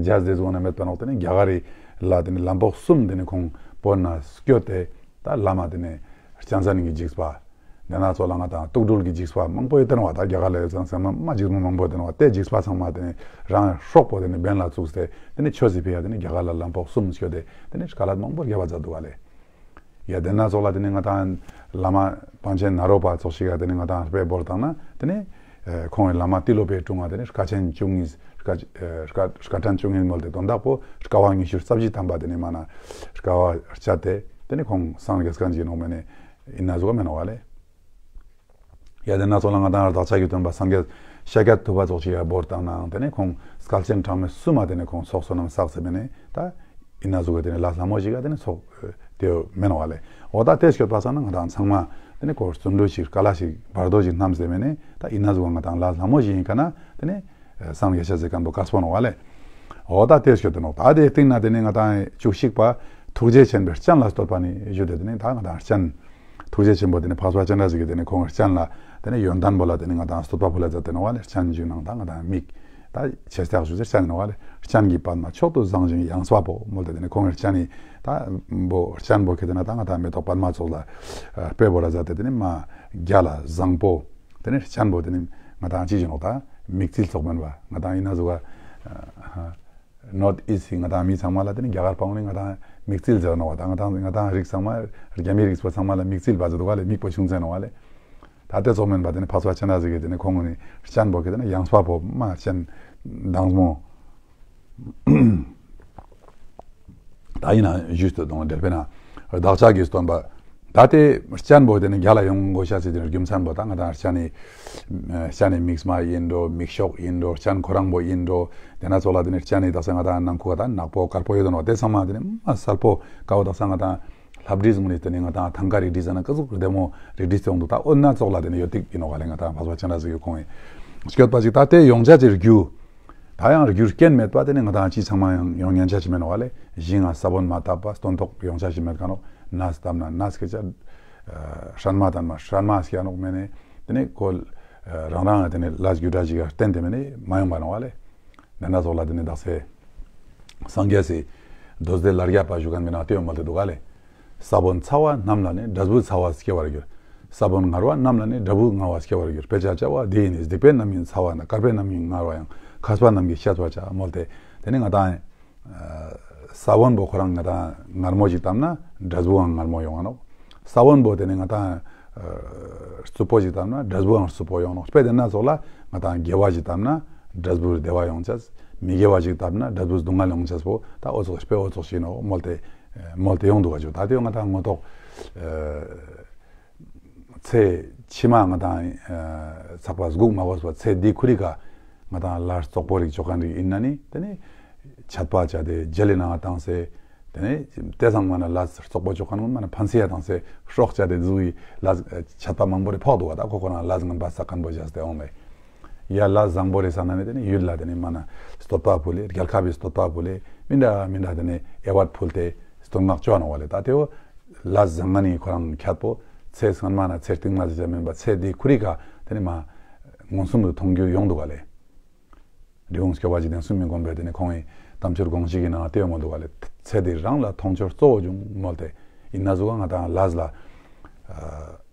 ཇཱ་ཛི་དེ་ཚོ་ན་མེད་པ་ནོག་དེ་ནས་རྒྱ་གར་རི་ལ་དེ་ནས་ལམ་པོག་གསུམ་དེ་ནས་ཁོང་བོར་ན་སྐྱོད་དེ་ད་བླ་མ་དེ་ནས་སྤྱན་ས་ནིང་གི་འཇིགས་པ། འདི་ན་ཚོ་ལ་ང་དང་དུག་སྦྲུལ་གྱི་འཇིགས་པ་མང་པོ་ཡོད་དེ་ནོ་བ། ད་རྒྱ་གར་ལ་ཡོད་ཙང་ཚང་མ་མ་འཇིགས་མོ་མང་པོ་ཡོད་དེ་ནོ་བ། དེ་འཇིགས་པ་ཚང་མ་དེ་ནི་རང་སྲོག་པོ་དེ་ནི་འབེན་ལ་བཙུགས་ཏེ་དེ་ནི་ཆོས་སི་ཕི་ཡ་དེ་ནི་རྒྱ་གར་ལ་ལམ་པོག་གསུམ་སྐྱོད་དེ་དེ་ནི་དཀའ་ལས་མང་པོ་རྒྱབ་པ་མཛད་འདུག་ག་ལས། ཡ་དེ་ན་ཚོ་ལ་དེ་ནི་ང་དང་བླ་མ་པཎ་ཆེན་ནཱ་རོ་པ་ཚོགས་ཤིག་ག་དེ་ནི་ང་དང་དཔེ་བོར་བཏང་ན་དེ་ནི་ཁོང་གི་བླ་མ་ཏི་ལོ་པའི་དྲུང་ང་དེ་ནི་སྐ་ཆེན་བཅུ་གཉིས་སྐ་སྐ་སྐ་ཕྲེང་བཅུ་གཉིས་མོལ་ཏེ་དོན་དག་པོ་དཀའ་བ་ཉི་ཤུ་རྩ་བཞི་ཐམ་པ་དེ་ནི་མ་ན་དཀའ་བ་སྤྱད་དེ་དེ་ནི་ཁོང་སངས་རྒྱས་མཁན་ཅིག་ནོ་མེད་ནི། ཡིན་ན་ཟུག་མེད་ནོ་བ་ལས། ཡ་དེ་ན་ཚོ་ལ་ང་དང་བདག་ཅག་གི་སྟོན་པ་སངས་རྒྱས་ ཤཱཀྱ་ཐུབ་པ་ཙོགས་ཅིག་ཡ་བོར་བཏང་ནའང་དེ་ནས་ཁོང་སྐལ་ཆེན་གྲངས་མེད་གསུམ་མ་དེ་ནས་ཁོང་ཚོགས་བསོད་ནམས་བསགས་ཟེར་མེད་ནས་ད་ཡིན་ན་ཟུག་གི་དེ་ནས་ལ་ལྷ་མོ་ཞིག་ག་དེ་ནས་ཚོགས་དེ་མེད་ནོ་བ་ལས། འོ་ད་དེ་སྐྱོད་པ་སང་ན་ང་དང་ཚང་མ་དེ་ནས་ཁོ་བརྩོན་འགྲུས་ཤིག་དཀའ་ལས་ཤིག་བར་དོ་ཞིག་རྣམས་ཟེར་མེད་ནས་ད་ཡིན་ན་ཟུག་ང་དང་ལ་ལྷ་མོ་ཞིག་ཡིན་ཁ་ན་དེ་ནས་སངས་རྒྱས་ཤ་ཟེར་མཁན་པོ་དཀར་སྤོ་ནོ་བ་ལས། འོ་ད་དེ་སྐྱོད་དེ་ནོ་ད་དེ་སྟེང་ན་དེ་ནས་ང་དང་བཅུ་གཅིག་པ་ཐུགས་རྗེ་ཆེན་པོའི་སྤྱན་ལ་བསྟོད་པ་ནི་ཞུ་དེ་དེ་ནས་ད་ང་དང་སྤྱན། ཐུགས་རྗེ་ཆེན་པོ་དེ་ནི་འཕགས་པ་སྤྱན་རས་གཟིགས་ཀྱི་དེ་ནི་ཁོང་གི་སྤྱན་ལ་དེ་ནི་ཡོན་ཏན་པོ་ལ་དེ་ནི་ང་དང་བསྟོད་པ་ཕུལ་ལ་མཛད་དེ་ནོ་བ་ལས། སྤྱན་གྱི་ནང་ད་ང་དང་མིག་ད་ཆེ་སྟག་ཞུ་ཟེར་སྤྱན་ནོ་བ་ལས། སྤྱན་གྱི་པདྨ་མཆོག་ཏུ་བཟང་ཞིང་ཡངས་པ་པོ་མོལ་ཏེ་དེ་ནི་ཁོང་གི་སྤྱན་ནི་ད་བོ་སྤྱན་པོ་ཁེ་དེ་ན་ད་ང་དང་མེ་ཏོག་པདྨ་ཙོགས་ལ་དཔེ་བོ་ལ་མཛད་དེ་དེ་ནི་མ་རྒྱ་ལ་བཟང་པོ་དེ་ནི་སྤྱན་པོ་དེ་ནི་ང་དང་ཅི་བཞིན་ནོ་ད་མིག་རྩིལ་ཙོགས་མིན་པ་ང་དང་ཡིན་ན་ཟུག་ག North East ང་དང་མི་ཚང་མ་ལ་དེ་ནི་རྒྱ་གར་པང་ནི་ང་དང་མིག་རྩིལ་ཟེར་ནོ་བ་དང་ང་དང་ང་དང་རིགས་ཚང་མ་རྒྱ་མི་རིགས་པ་ཚང་མ་ལ་མིག་རྩིལ་བ་ཟེར་དུ་ག་ལས་མིག་པོ་ཆུང་ཚེ་ནོ་བ་ལས། ད་ལྟ་ཚོགས་མིན་པ་དེ་ནི་འཕགས་པ་སྤྱན་རས་གཟིགས་ཀྱི་དེ་ནི་ཁོང་གི་ནི་སྤྱན་པོ་གི་དེ་ནི་ཡངས་པ་པོ་མ་སྤྱན་མདངས་མོ། ད་ཡིན་ན་ཞུས་ཏེ་དང་འབྲེལ་པས་ན་བདག་ཅག་གི་སྟོན་པ། ད་དེ་སྤྱན་པོ་དེ་ནི་རྒྱ་ལ་ཡོང་དགོས་ཤ་ཟེར་དེ་ནི་རྒྱུ་མཚན་པོ་ད་ང་དང་སྤྱན་ནི་སྤྱན་ནི་མིག་སྨན་ཡིན་འགྲོ་མིག་ཤོག་ཡིན་འགྲོ་སྤྱན་ཁོ་རང་པོ་ཡིན་འགྲོ། དེ་ན་ཚོགས་ལ་དེ་ནི་སྤྱན་ནི་དག་ས་ང་དང་ནང་ཁུག་ད་ནག་པོ་དཀར་པོ་ཡོད་དོ་ནོ་དེ་ཚང་མ་དེ་ནི་མ་གསལ་པོ་དཀར་པོ་དག་ས་ང་དང་ལྷ་བྲིས་ངོ་ནས་དེ་ནི་ང་དང་ཐང་ཀ་རིག་བྲིས་ཟ་ན་ཀ་ཟུག་བདེ་མོ་རིག་བྲིས་ཚེ་འོང་འདུག་ད་ཨོ་ན་ཙོགས་ལ་དེ་ནི་ཡོད་ཏིག་ཡིན་ནོ་ག་ལས་ང་དང་འཕགས་པ་སྤྱན་རས་གཟིགས་ཀྱི་ཁོང་ཡིན་སྐྱོད་པ་ཅིག་ད་དེ་ཡོང་ཆ་ཅིག་རྒྱུ། ད་ཡང་རྒྱུ་རྐྱེན་མེད་པ་དེ་ནི་ང་དང་ཅི་ཚང་མ་ཡང་ཡོང་ཉན་ཆ་ཞིག་མེད་ནོ་ག་ལས་གཞི་ང་ས་བོན་མ་བཏབ་པ་སྟོན་ཐོག་ཡོང་ཆ་ཞིག་མེད་ག་ནོ་ནས་བཏབ་ན་ནས་སྐད་ཆ་སྲན་མ་བཏབ་ན་སྲན་མ་སྐྱ་ནོག་མེད་ནི་དེ་ནི་ཁོ་རང་རང་དེ་ནི་ལ་རྒྱུ་འབྲས་ཞིག་ག་བརྟེན་དེ་མེད་ནི་མ་ཡོང་བ་ནོ་ག་ལས། དེ་འདྲ་སོགས་ལ་དེ་ནི་དག་ས་སངས་རྒྱས་སི་མདོ་སྡེ་ལ་རྒྱ་པ་ཞུ་མཁན་མི་ནང་ལྟོས་མ་ལྟོས་འདུག་ག་ལས། ས་བོན་ཚ་བ་རྣམས་ལ་ནི་འབྲས་བུ་ཚ་བ་སྐྱེ་བར་འགྱུར། ས་བོན་ངར་བ་རྣམས་ལ་ནི་འབྲས་བུ་ངར་བ་སྐྱེ་བར་འགྱུར། དཔེ་ཆ་བཅའ་བ་འདི་ཡིས་ནི་སྡིག་པའི་རྣམ་སྨིན་ཚ་བ་ན་དཀར་པོའི་རྣམ་སྨིན་ངར་བ་ཡང་མཁས་པ་རྣམས་ཀྱིས་བཤད་པར་བྱ་མོལ་ཏེ། དེ་ནི་ང་དང་ས་བོན་པོ་ཁོ་རང་ང་དང་ངར་མོ་ཞིག་བཏབ་ན་འབྲས་བུའང་ངར་མོ་ཡོང་ང་ནོག་ས་བོན་པོ་དེ་ནི་ང་དང་རྩུབ་པོ་ཞིག་བཏབ་ན་འབྲས་བུའང་རྩུབ་པོ་ཡོང་ནོག་དཔེ་དེ་ན་སོགས་ལ་ང་དང་དགེ་བ་ཞིག་བཏབ་ན་འབྲས་བུ་བདེ་བ་ཡོང་ཆས། མི་དགེ་བ་ཞིག་བཏབ་ན་འབྲས་བུ་སྡུག་བསྔལ་ཡོང་ཆས་པོ་ད་འོ་ཙོགས་དཔེ་འོ་ཙོགས་ཞིག་ནོག་མོལ་ཏེ་མོལ་ཏེ་ཡོང་འདུག་ག་ཅུ་ད་དེ་ང་དང་ངོ་ཐོག་ཚེ་ཕྱི་མ་ང་དང་ཚགས་པ་སྒུག་མ་དགོས་པ་ཚེ་འདི་ཁུ་རི་ཀ་ང་དང་ལ་རྩོག་པོ་རིག་ཆོག་མཁན་རིག་ཡིན་ན་ནི་དེ་ནི་ཆད་པ་བཅད་དེ་རྗེས་ལས་ནང་བཏང་སེ། དེ་ནས་དེ་ཚང་མ་ན་ལ་རྩོག་པོ་ཆོག་མཁན་མ་ན་ཕན་སེ་ཡ་དང་སེ་སྲོག་བཅད་དེ་ཟུག་ཡི་ལ་ཆད་པ་མང་པོ་རེ་ཕོག་འདུག་བ། ད་ཁོ་ཁོ་རང་ལ་ངན་པ་བསགས་མཁན་པོ་བཞག་སྟེ་འོང་མེད། ཡ་ལ་བཟང་པོ་རེ་བསགས་ན་ནི་དེ་ནི་ཡུལ་ལ་དེ་ནི་མ་ན་བསྟོད་པ་ཕུལ་ལེ་རྒྱལ་ཁབ་བི་བསྟོད་པ་ཕུལ་ལེ་མི་འདྲ་མི་འདྲ་དེ་ནི་དབྱེ་བ་ཕུལ་ཏེ་བསྟོད་བསྔགས་བཅོ་ནོ་བ་ལེ། ད་དེ་བོ་ལ་བཟང་ང་ནི་ཁོ་རང་ཁྱད་པོ་ཚེ་སྔན་མ་ན་ཚེ་རྟིང་མ་ཟེར་བྱ་མིན་པ་ཚེ་འདི་ཁུ་རི་ཀ་དེ་ནི་མ་མངོན་སུམ་དུ་མཐོང་རྒྱུ་ཡོང་འདུག་བ་ལེ། འབྲི་གུང་སྐྱོབ་པ་འཇིག་རྟེན་གསུམ་མི་སྒོམ་པའི་དེ་ནི་ཁོང་གི་དམ་ཆོས་དགོངས་གཞི་གི་ནང་ལྟོས་མོ་འདུག་ག་ལས། ཚེ་འདི་རང་ལ་མཐོང་ཆོས་གཙོ་བོ་འབྱུང་མོལ་ཏེ། ཡིན་ན་ཟུག་ག་ང་དང་ལས་ལ་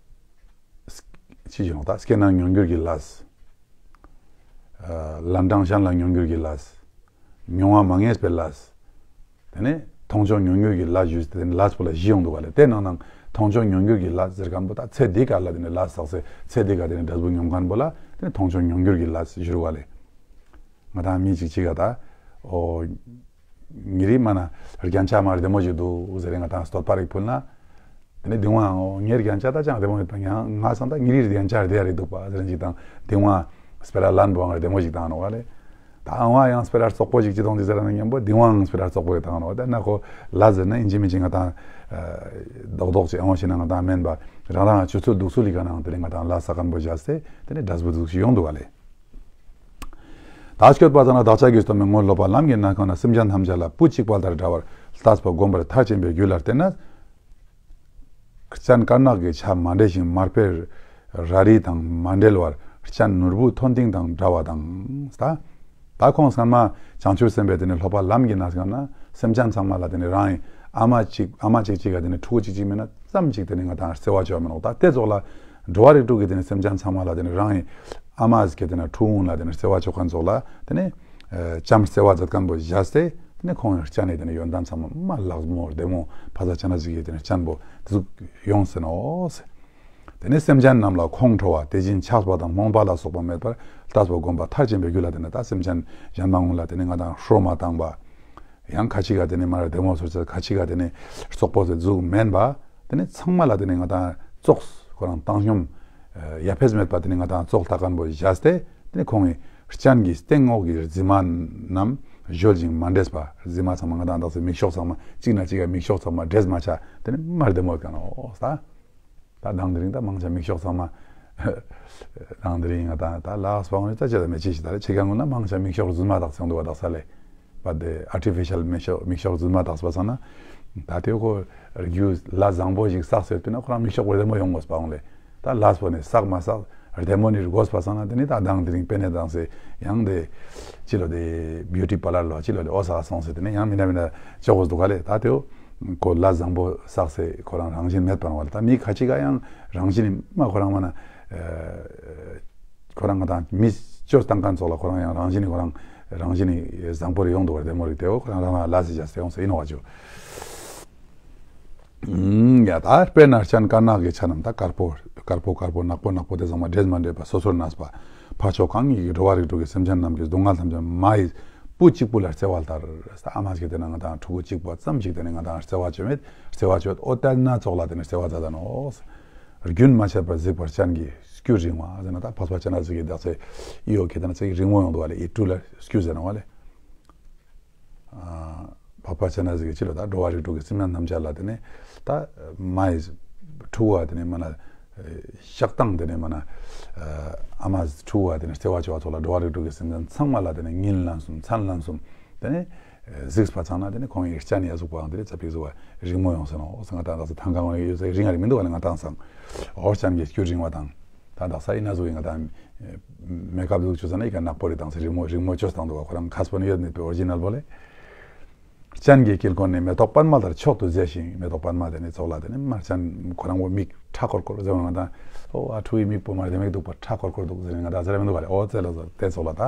ཅི་བྱེད་ནོ་ད་སྐྱེ་ན་མྱོང་འགྱུར་གྱི་ལས། ལན་གྲངས་གཞན་ལ་མྱོང་འགྱུར་གྱི་ལས། མྱོང་བ་མ་ངེས་པའི་ལས། དེ་ནས་མཐོང་ཆོས་མྱོང་འགྱུར་གྱི་ལས་ཞུས་ཏེ་དེ་ནས་ལས་པོ་ལ་བཞི་ཡོང་འདུག་ག་ལས། དེ་ནང་ནང་མཐོང་ཆོས་མྱོང་འགྱུར་གྱི་ལས་ཟེར་མཁན་པོ་ད་ཚེ་འདི་ག་ལ་དེ་ནས་ལས་བསགས་སེ་ཚེ་འདི་ག་དེ་ནས་འབྲས་བུ་མྱོང་མཁན་པོ་ལ་དེ་ནས་མཐོང་ཆོས་མྱོང་འགྱུར་གྱི་ལས་ཞུ་རུ་བ་ལས། ང་དང་མི་གཅིག་གཅིག་ག་ད་ཨོ་ཉི་རི་མ་ན་རྒྱན་ཆ་མ་རེད་བདེ་མོ་ཞིག་འདུག་ཟེར་རེ་ང་དང་བསྟོད་པ་རིག་ཕུལ་ན། དེ་ནས་དེ་དབང་ངའི་རྒྱན་ཆ་ད་ཅང་བདེ་མོ་ཡོད་པ་ཡང་ང་སང་ད་ཉི་རིའི་རྒྱན་ཆ་རེད་རེད་འདུག་པ་ཟེར་ཅིག་དང་དེ་དབང་སྤེ་ར་ལན་པོའང་རེད་བདེ་མོ་ཞིག་བཏང་ནོ་བ་ལས། ད་ཨང་བ་ཡང་སྤེ་ར་རྩོག་པོ་ཞིག་ཅི་གཏོང་ཅི་ཟེར་ན་མཉམ་པོ་དེ་དབང་སྤེ་ར་རྩོག་པོ་ཞིག་བཏང་ནོ་བ་ད་ན་ཁོ་ལ་ཟེར་ན་ཨིན་ཇི་མི་ཅི་ང་དང་རྡོག་རྡོག་ཅིག་ཨང་བ་ཞིག་ན་ང་དང་མེན་པ་རང་རང་ཆུ་ཚོད་འདུག་ཚུལ་ལི་ག་ནང་དེ་ནས་ང་དང་ལ་ས་གན་པོ་བཞག་སྟེ་དེ་ནས་འབྲས་བུ་འདུག་ཞིག་ཡོང་འདུག་བ་ལས། ད་སྐྱོད་པ་ཙམ་ན་བདག་ཅག་གིས་སྟོན་པའི་ངོ་སློབ་པ་ལམ་གྱི་གནས་ཁང་ན་སེམས་ཅན་ཐམས་ཅད་ལ་བུ་གཅིག་པ་ལྟར་འདྲ་བར་ལྟས་པ་བསྒོམ་པར་མཐར་ཕྱིན་པའི་རྒྱུད་ལ་བརྟེན་ན། སྤྱན་དཀར་ནག་གི་ཆ་མ་འདྲེས་ཤིང་མར་པའི་ར་རི་དང་མ་འབྲེལ་བར་སྤྱན་ནོར་བུ་མཐོན་མཐིང་དང་འདྲ་བ་དང་། ད་ད་ཁོང་སྔན་མ་བྱང་ཆུབ་སེམས་དཔའི་དེ་ནས་སློབ་པ་ལམ་གྱི་གནས་ཁང་ན་སེམས་ཅན་ཚང་མ་ལ་དེ་ནས་རང་ཨ་མ་གཅིག་ཨ་མ་གཅིག་གཅིག་ག་དེ་ནས་ཕྲུ་གུ་གཅིག་གཅིག་མིན་ན་ཙམ་གཅིག་དེ་ནས་ང་དང་བརྩེ་བ་བཅོས་མི་ནོག་ད་དེ་ཙོགས་ལ་འགྲོ་བ་རིགས་དྲུག་གི་དེ་ནས་སེམས་ཅན་ཚང་མ་ལ་དེ་ནས་རང་ཨ་མ་གི་དེ་ནས་ཕྲུ་གུ་ལ་དེ་ནས་བརྩེ་བ་བཅོས་མཁན་ཙོགས་ལ་དེ་ནས་ཨ་བྱམས་བརྩེ་བ་མཛད་མཁན་པོ་བཞག་སྟེ་དེ་ནས་ཁོང་ཡང་སྤྱན་ནས་དེ་ནས་ཡོན་ཏན་ཚང་མ་མ་ལགས་མོ་བདེ་མོ་ཕ་ས་ཅན་ན་ཟིག་གི་དེ་ནས་སྤྱན་པོ་དེ་ཟུག་ཡོང་སྲིད་ནོ། དེ་ནས་སེམས་ཅན་རྣམས་ལ་ཁོང་ཁྲོ་བ་དེ་བཞིན་ཆགས་པ་དང་རྨོངས་པ་ལ་སོགས་པ་མེད་པར་ལྟས་པ་བསྒོམ་པ་མཐར་ཕྱིན་པའི་རྒྱུད་ལ་དེ་ནས་ད་སེམས་ཅན་གཞན་མ་ངུ་ལ་དེ་ནས་ང་དང་ཧྲོ་མ་བཏང་པ། ཡང་ཁ་ཅིག་ག་དེ་ནས་མར་བདེ་མོ་ཟེར་ཚེ་ཁ་ཅིག་ག་དེ་ནས་རྩོག་པོ་ཟེར་ཟུག་མེན་པ། དེ་ནས་ཚང་མ་ལ་དེ་ནས་ང་དང་ཙོགས་ཁོ་རང་བཏང་སྙོམས་ཡ་ཕེས་མེད་པ་དེ་ནས་ང་དང་ཙོགས་ལྟ་མཁན་པོ་བཞག་སྟེ་ དེ་ནས་ཁོང་གིས་སྤྱན་གྱི་སྟེང་འོག་གི་རྫི་མ་རྣམས་གཞོལ་ཞིང་མ་འདྲེས་པ། རྫི་མ་ཚང་མ་ང་དང་བདག་ཚོའི་མིག་ཤོག་ཚང་མ་གཅིག་ན་གཅིག་ག་མིག་ཤོག་ཚང་མ་འདྲེས་མ་ཆ། དེ་ནས་མ་བདེ་མོ་ཡོད་ཀ་ནོ་ད། ད་དང་དེ་རིང་ད་མང་ཆ་མིག་ཤོག་ཚང་མ། དང་དེ་རིང་ང་དང་ད་ལགས་སྤང་ནས་ད་ཅི་ད་མེ་ཅི་ཞིག་ད་རེ་ཆེ་ག་ངུ་ན་མང་ཆ་མིག་ཤོག་རྫུན་མ་དག་ཚང་འདུག་བ་དག་ས་ལས། བ་དེ་ཨར་ཊི་ཕི་ཤལ་མིག་ཤོག་མིག་ཤོག་རྫུན་མ་དག་སྤ་སང་ན། ད་དེ་ཁོ་རྒྱུ་ལ་བཟང་པོ་ཞིག་བསགས་ཟེར་དུས་ན་ཁོ་རང་མིག་ཤོག་བདེ་མོ་ཡོང་དགོས་པའང་ལས། ད་ལགས་སྤོ་ནས་བསགས་མ་བསགས་བདེ་མོ་ནི་དགོས་པ་སང་ན་དེ་ནི་ད་དང་དེ་རིང་པེ་ནེ་དང་སེ་ཡང་དེ་ཅི་ལོ་དེ་བིའུ་ཊི་པ་ལར་ལོ་ཅི་ལོ་དེ་ཨོ་ས་ག་སོང་སེ་དེ་ནི་ཡང་མི་འདྲ་མི་འདྲ་ཅོག་གོ་འདུག་ག་ལས། ད་དེའོ་ཁོ་ལ་བཟང་པོ་བསགས་སེ་ཁོ་རང་རང་བཞིན་མེད་པ་ནང་བ་ལས། ད་མི་ཁ་ཅིག་ག་ཡང་རང་བཞིན་མ་ཁོ་རང་མ་ན་ཁོ་རང་ང་དང་མི་ཅོས་བཏང་མཁན་ཚོགས་ལ་ཁོ་རང་ཡང་རང་བཞིན་ཁོ་རང་རང་བཞིན་བཟང་པོ་རེ་ཡོང་འདུག་ག་བདེ་མོ་རེ་དེའོ་ཁོ་རང་རང་ལ་ལ་སེ་བྱ་སེ་ཡོང་སེ་ཡིན་ནོ་བ་ཅོ། ཡ་ད་དཔེར་ན་སྤྱན་དཀར་ནག་གི་ཆ་རྣམས་ད་དཀར་པོ་དཀར་པོ་དཀར་པོ་ནག་པོ་ནག་པོ་དེ་ཚང་མ་འདྲེས་མ་འདྲེས་པ་སོ་སོར་གནས་པ། ཕར་ཕྱོགས་གང་ཉིད་ཀྱི་འགྲོ་བ་རིགས་དྲུག་གི་སེམས་ཅན་རྣམས་ཀྱི་སྡུག་བསྔལ་ཐམས་ཅད་མ་ཡི་སྤུ་གཅིག་པུ་ལ་བརྩེ་བ་ལྟར། ཨ་མ་ཞིག་དེ་ན་ང་དང་ཕྲུ་གུ་གཅིག་པོ་ཙམ་ཞིག་དེ་ནས་ང་དང་བརྩེ་བ་བཅོས་མེད་བརྩེ་བ་བཅོས་ཨོ་ཏེ་ན་ཙོགས་ལ་དེ་ནས་བརྩེ་བ་མཛད་ད་ནོ། རྒྱུན་མ་ཆད་པར་གཟིགས་པར་སྤྱན་གྱི་སྐྱུ་རིང་བ་ཟེར་ན་ད་འཕགས་པ་སྤྱན་རས་གཟིགས་ཀྱི་དག་ཚེ་ཨི་ཡོ་ཁེ་དེ་ན་ཚེ་རིང་མོ་ཡོང་འདུག་བ་ལས་ཨི་ཀྲུ་ལ་སྐྱུ་ཟེར་ན་བ་ལས། འཕགས་པ་སྤྱན་རས་གཟིགས་ཀྱི་ཕྱི་ལ་ད་འགྲོ་བ་རིགས་དྲུག་གི་སེམས་ཅན་ཐམས་ཅད་ལ་དེ་ནས་ད་མ་ཡི་ཕྲུ་གུ་བ་དེ་ནས་མ་ན་བཤགས་སྟངས་དེ་ནས་མ་ན་ཨ་མ་ཕྲུ་གུ་བ་དེ་ནས་བརྩེ་བ་བཅོ་བ་ཚོགས་ལ་འགྲོ་བ་རིགས་དྲུག་གི་སེམས་ཅན་ཚང་མ་ལ་དེ་ནས་ཉིན་ལན་གསུམ་མཚན་ལན་གསུམ་དེ་ནས་གཟིགས་པ་ཚང་ན་དེ་ནས་ཁོང་ཡི་སྤྱན་ཡ་གཟུགས་པའང་དེ་ནས་ཙ་པིག་གཟུགས་པ་རིང་མོ་ཡོང་ཟེར་ནོ་ཟེར་ང་ད་ད་ཚོ་ཐང་གང་ཡོད་ཟེར་རིང་ཡ་རིང་མི་འདུག་བ་ལས་ང་ད་ཚང་འོ་སྤྱན་གྱི་སྐྱུ་རིང་བ་དང་། ད་དག་ས་ཡིན་ན་བཟོ་ཡིན་ང་དང་མེ་ཀབ་ལུག་ཆུ་ས་ན་ཡི་ག་ནག་པོ་རེ་དང་སེ་རིང་མོ་རིང་མོ་ཆོས་དང་འདུག་ག་ཁོ་རང་ཁ་སྤོ་ནི་ཡོད་མེད་པའི་ཨོ་རི་ཇི་ནལ་པོ་ལས། སྤྱན་གྱི་དཀྱིལ་འཁོར་ནི་མེ་ཏོག་པདྨ་ལྟར་མཆོག་ཏུ་མཛེས་ཤིང་། མེ་ཏོག་པདྨ་དེ་ནི་ཙོགས་ལ་དེ་ནི་མ་སྤྱན་ཁོ་རང་བོ་མིག་ཁྲ་ཁོར་ཁོར་ཟེར་བ་ང་དང་ཨོ་ཨ་ཕྲུ་གུའི་མིག་པོ་མ་རེད་མིག་སྡུག་པ་ཁྲ་ཁོར་ཁོར་འདུག་ཟེར་ནས་ང་དང་ཟེར་མི་འདུག་ག་ལས་ཨོ་ཙེ་ལ་ཟོ་དེ་ཙོགས་ལ་ད་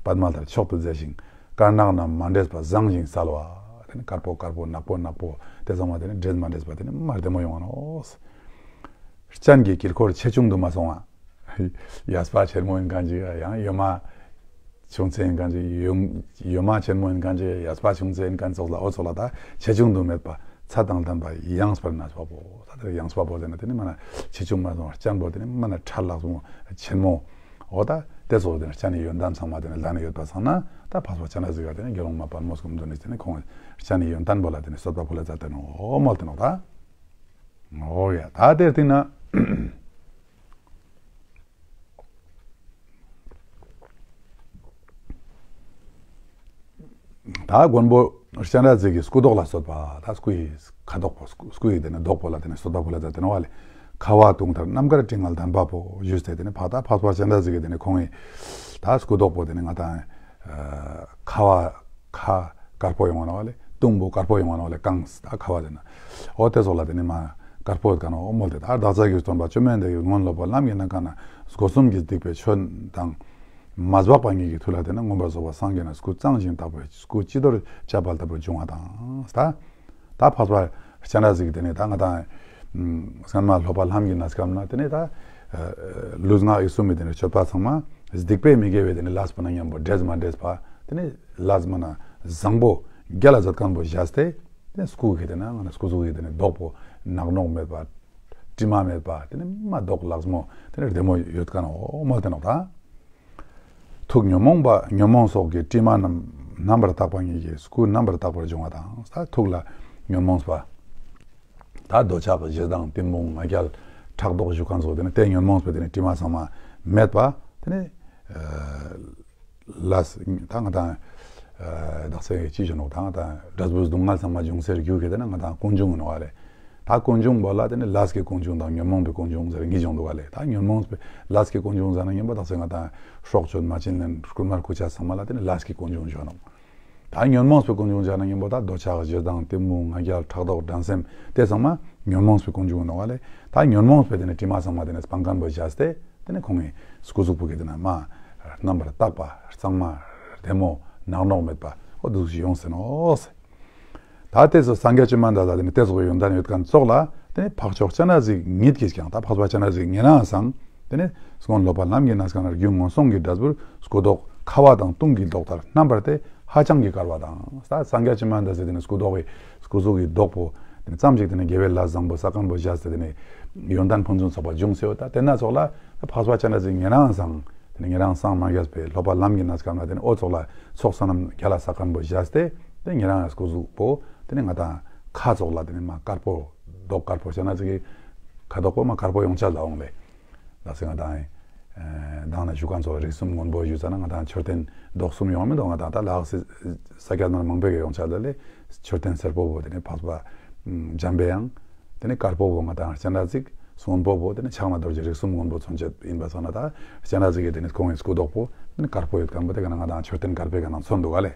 པདྨ་ལྟར་མཆོག་ཏུ་མཛེས་ཤིང་། དཀར་ནག་རྣམས་མ་འདྲེས་པ་བཟང་ཞིང་གསལ་བ། དེ་ནི་དཀར་པོ་དཀར་པོ་ནག་པོ་ནག་པོ་དེ་ཚང་མ་དེ་ནི་འདྲེས་མ་འདྲེས་པ་དེ་ནི་མ་བདེ་མོ་ཡོང་བ་ནོ། སྤྱན་གྱི་དཀྱིལ་འཁོར་ཆེ་ཆུང་དུ་མ་སོང་བ། གཡས་པ་ཆེན་མོ་ཡིན་གང་ཅི་ཡང་གཡོན་མ་ཆུང་ཚེ་ཡིན་གང་ཅི་གཡོན་གཡོན་མ་ཆེན་མོ་ཡིན་གང་ཅི་གཡས་པ་ཆུང་ཚེ་ཡིན་གང་ཙོགས་ལ་ཨོ་ཙོགས་ལ་ད་ཆེ་ཆུང་དུ་མེད་པ་ཚད་དང་ལྡན་པ་ཡངས་པར་གནས་པ་པོ། ད་དེར་ཡངས་པ་པོ་དེ་ནི་དེ་ནི་མ་ན་ཆེ་ཆུང་མ་སོང་བ་སྤྱན་པོ་དེ་ནི་མ་ན་ཁྲ་ལགས་མོ་ཆེན་མོ། ཨོ་ད་དེ་ཙོགས་དེ་ནི་སྤྱན་ནི་ཡོན་ཏན་ཚང་མ་དེ་ནི་ལ་ནི་ཡོད་པ་སང་ན་ད་འཕགས་པ་སྤྱན་རས་གཟིགས་ཀ་དེ་ནི་དགེ་སློང་མ་དཔལ་མོ་སྐུ་མདུན་ནི་དེ་ནི་ཁོང་སྤྱན་ནི་ཡོན་ཏན་པོ་ལ་དེ་ནི་གསོལ་བ་ཕུལ་ལ་མཛད་དེ་ནོ་ཨོ་མོལ་དེ་ནོ་ད། ཨོ་ཡ་ད་དེར་ཐིག་ན། ད་མགོན་པོ་སྤྱན་རས་གཟིགས་ཀྱི་སྐུ་མདོག་ལ་གསོལ་བ་ད་སྐུ་ཡི་ཁ་དོག་པོ་སྐུ་སྐུ་ཡི་དེ་ནི་མདོག་པོ་ལ་དེ་ནི་གསོལ་བ་ཕུལ་ལ་མཛད་དེ་ནོ་བ་ལས་ཁ་བ་དུང་ལྟར་རྣམ་དཀར་སྤྲིན་ནག་ལྡན་པ་པོ་ཞུས་ཏེ་དེ་ནི་ཕ་ད་འཕགས་པ་སྤྱན་རས་གཟིགས་ཀྱི་དེ་ནི་ཁོང་ཡི་ད་སྐུ་མདོག་པོ་དེ་ནི་ང་དང་ཁ་བ་ཁ་དཀར་པོ་ཡོང་བ་ན་བ་ལས་དུང་པོ་དཀར་པོ་ཡོང་བ་ན་བ་ལས་གངས་ད་ཁ་བ་དེ་ན་ཨོ་དེ་ཚོ་ལ་དེ་ནི་མ་དཀར་པོ་ཡོད་ག་ན་ཨོ་མོལ་ཏེ་ད་བདག་ཅག་གི་སྟོན་པ་བཅོམ་ལྡན་འདས་ཀྱི་སྔོན་ལོག་པ་ལམ་གྱི་གནས་ཁང་ན་སྒོ་གསུམ་གྱི་སྡིག་པའི་ཆོས་དང་མ་སྦགས་པ་ཉིད་ཀྱི་མཐུ་ལ་དེ་ན་མངོན་པར་རྫོགས་པར་སངས་རྒྱས་ན་སྐུ་གཙང་ཞིང་དག་པའི་སྐུ་ཅི་ལྟར་བྱ་བ་ལྟ་བུར་འབྱུང་བ་དང་ད། ད་འཕགས་པ་སྤྱན་རས་གཟིགས་དེ་ནས་ད་ང་དང་སྔན་མ་སློབ་པ་ལྷམ་གྱི་གནས་སྐབས་ན་དེ་ནས་ད་ལུས་ངག་ཡིད་གསུམ་མི་དེ་ནས་སྤྱོད་པ་ཚང་མ་སྡིག་པས་མི་དགེ་བའི་དེ་ནས་ལས་པོ་ན་མཉམ་པོ་འདྲེས་མ་འདྲེས་པ་དེ་ནས་ལས་མ་ན་བཟང་པོ་རྒྱ་ལ་མཛད་མཁན་པོ་བཞག་སྟེ་དེ་ནས་སྐུ་གི་དེ་ན་ང་ན་སྐུ་གཟུགས་ཀྱི་དེ་ནས་མདོག་པོ་ནག་ནོག་མེད་པ་དྲི་མ་མེད་པ་དེ་ནས་མ་མདོག་ལགས་མོ་དེ་ནས་བདེ་མོ་ཡོད་མཁན་འོ་མོ་དེ་ནོག་ད། ཐུགས་ཉོན་མོངས་པ་ཉོན་མོངས་སོགས་ཀྱི་དྲི་མ་རྣམས་རྣམ་པར་དག་པ་ཉིད་ཀྱིས་སྐུ་རྣམ་པར་དག་པར་འབྱུང་བ་དང་ད་ཐུགས་ལ་ཉོན་མོངས་པ་ད་འདོད་ཆགས་ཞེ་སྡང་གཏི་མུག་ང་རྒྱལ་ཕྲག་དོག་ཞུ་མཁན་སོགས་དེ་ནི་དེ་ཉོན་མོངས་པའི་དེ་ནི་དྲི་མ་ཚང་མ་མེད་པ་དེ་ནི་ལས་ད་ང་དང་བདག་སའི་ཅི་བྱུང་ནོག་ད་ང་དང་འབྲས་བུ་སྡུག་བསྔལ་ཚང་མ་འབྱུང་སའི་རྒྱུ་གི་དེ་ནི་ང་དང་ཀུན་འབྱུང་ནོག་ལས། ད་ཀུན་འབྱུང་པོ་ལ་དེ་ནི་ལས་ཀྱི་ཀུན་འབྱུང་དང་ཉོན་མོངས་པའི་ཀུན་འབྱུང་ཟེར་གཉིས་བྱུང་འདུག་ག་ལས། ད་ཉོན་མོངས་པའི་ལས་ཀྱི་ཀུན་འབྱུང་ཟེར་ན་ཉན་པོ་དག་ས་ང་དང་སྲོག་གཅོད་མ་བྱིན་ལེན་རྐུན་མ་རྐུ་ཆ་ཚང་མ་ལ་དེ་ནི་ལས་ཀྱི་ཀུན་འབྱུང་བྱོན་ནོ། ད་ཉོན་མོངས་པའི་ཀུན་འབྱུང་ཟེར་ན་ཉན་པོ་ད་འདོད་ཆགས་ཞེ་སྡང་གཏི་མུག་ང་རྒྱལ་ཕྲག་དོག་འགྲན་སེམས་དེ་ཚང་མ་ཉོན་མོངས་པའི་ཀུན་འབྱུང་ནོག་ག་ལས། ད་ཉོན་མོངས་པའི་དེ་ནི་དྲི་མ་ཚང་མ་དེ་ནི་སྤང་མཁན་པོ་བྱས་ཏེ་དེ་ནི་ཁོང་གི་སྐུ་གཟུགས་པོ་གི་དེ་ནི་མ་རྣམ་པར་དག་པ་གཙང་མ་བདེ་མོ་ནག་ནོག་མེད་པ་ཨོ་འདུག་ཞིག་ཡོང་ཟེར་ནོ། ད་དེ་ཚོ་སངས་རྒྱས་བཅོམ་ལྡན་འདས་ལ་དེ་ནི་དེ་ཚོ་གི་ཡོན་ཏན་ཡོད་མཁན་ཙོགས་ལ་དེ་ནི་འཕགས་མཆོག་སྤྱན་རས་གཟིགས་ཉིད་ཀྱིས་ཀྱང་ད་འཕགས་པ་སྤྱན་རས་གཟིགས་ཉིད་ནའང་སང་དེ་ནི་སྔོན་སློབ་པ་ལམ་གྱི་གནས་སྐབས་ན་རྒྱུ་ངན་སོང་གི་འབྲས་བུར་སྐུ་མདོག་ཁ་བ་དང་དུང་གི་མདོག་ལྟར་རྣམ་པར་དེ་ཧ་ཅང་གི་དཀར་བ་དང་ད་སངས་རྒྱས་བཅོམ་ལྡན་འདས་སི་དེ་ནི་སྐུ་མདོག་གི་སྐུ་གཟུགས་ཀྱི་མདོག་པོ་དེ་ནི་ཙམ་ཞིག་དེ་ནི་དགེ་བའི་ལས་བཟང་པོ་བསགས་མཁན་པོ་བྱས་ཏེ་དེ་ནི་ཡོན་ཏན་ཕུན་སུམ་ཚོགས་པ་འབྱུང་སེ་ཡོད། ད་དེ་ན་ཙོགས་ལ་འཕགས་པ་སྤྱན་རས་གཟིགས་ཉིད་ནའང་སང་ དེ་ནས་ཉེ་རང་སངས་མ་རྒྱས་པའི་སློབ་པ་ལམ་གྱི་གནས་སྐབས་ན་དེ་ནས་ཨོ་ཙོགས་ལ་ཚོགས་བསོད་ནམས་རྒྱ་ལ་ས་མཁན་པོ་བཞག་སྟེ་དེ་ཉེ་རང་ཡང་སྐུ་གཟུགས་པོ་དེ་ནས་ང་དང་ཁ་ཙོགས་ལ་དེ་ནས་མ་དཀར་པོ་མདོག་དཀར་པོ་བྱས་ན་ཅིག་གི་ཁ་དོག་པོ་མ་དཀར་པོ་ཡོང་ཆ་ལ་འོང་ལེ། ད་སེ་ང་དང་ཨེ་དང་ན་ཞུ་མཁན་ཚོ་རིགས་གསུམ་སྔོན་པོ་ཞུ་ཙ་ན་ང་དང་མཆོད་རྟེན་རྡོག་གསུམ་ཡོང་མི་འདུག་ང་དང་ད་ལག་སི་ས་སྐྱ་ནར་མང་པོས་ཡོང་ཆ་ལ་ལེ། མཆོད་རྟེན་སེར་པོ་བོ་དེ་ནས་འཕགས་པ་འཇམ་པའི་དབྱངས། དེ་ནས་དཀར་པོ་བོ་ང་དང་སྤྱན་རས་གཟིགས། སྔོན་པོ་བོ་དེ་ནས་ཕྱག་ན་རྡོ་རྗེ། རིགས་གསུམ་སྔོན་པོ་མཚོན་བྱེད་ཡིན་པ་སོང་ན་ད་སྤྱན་རས་གཟིགས་ཀྱི་དེ་ནས་ཁོང་གི་སྐུ་མདོག་པོ་དེ་ནས་དཀར་པོ་ཡོད་མཁན་པོ་དེ་ག་ན་ང་དང་མཆོད་རྟེན་དཀར་པོའི་ག་ན་མཚོན་འདུག་ག་ལེ།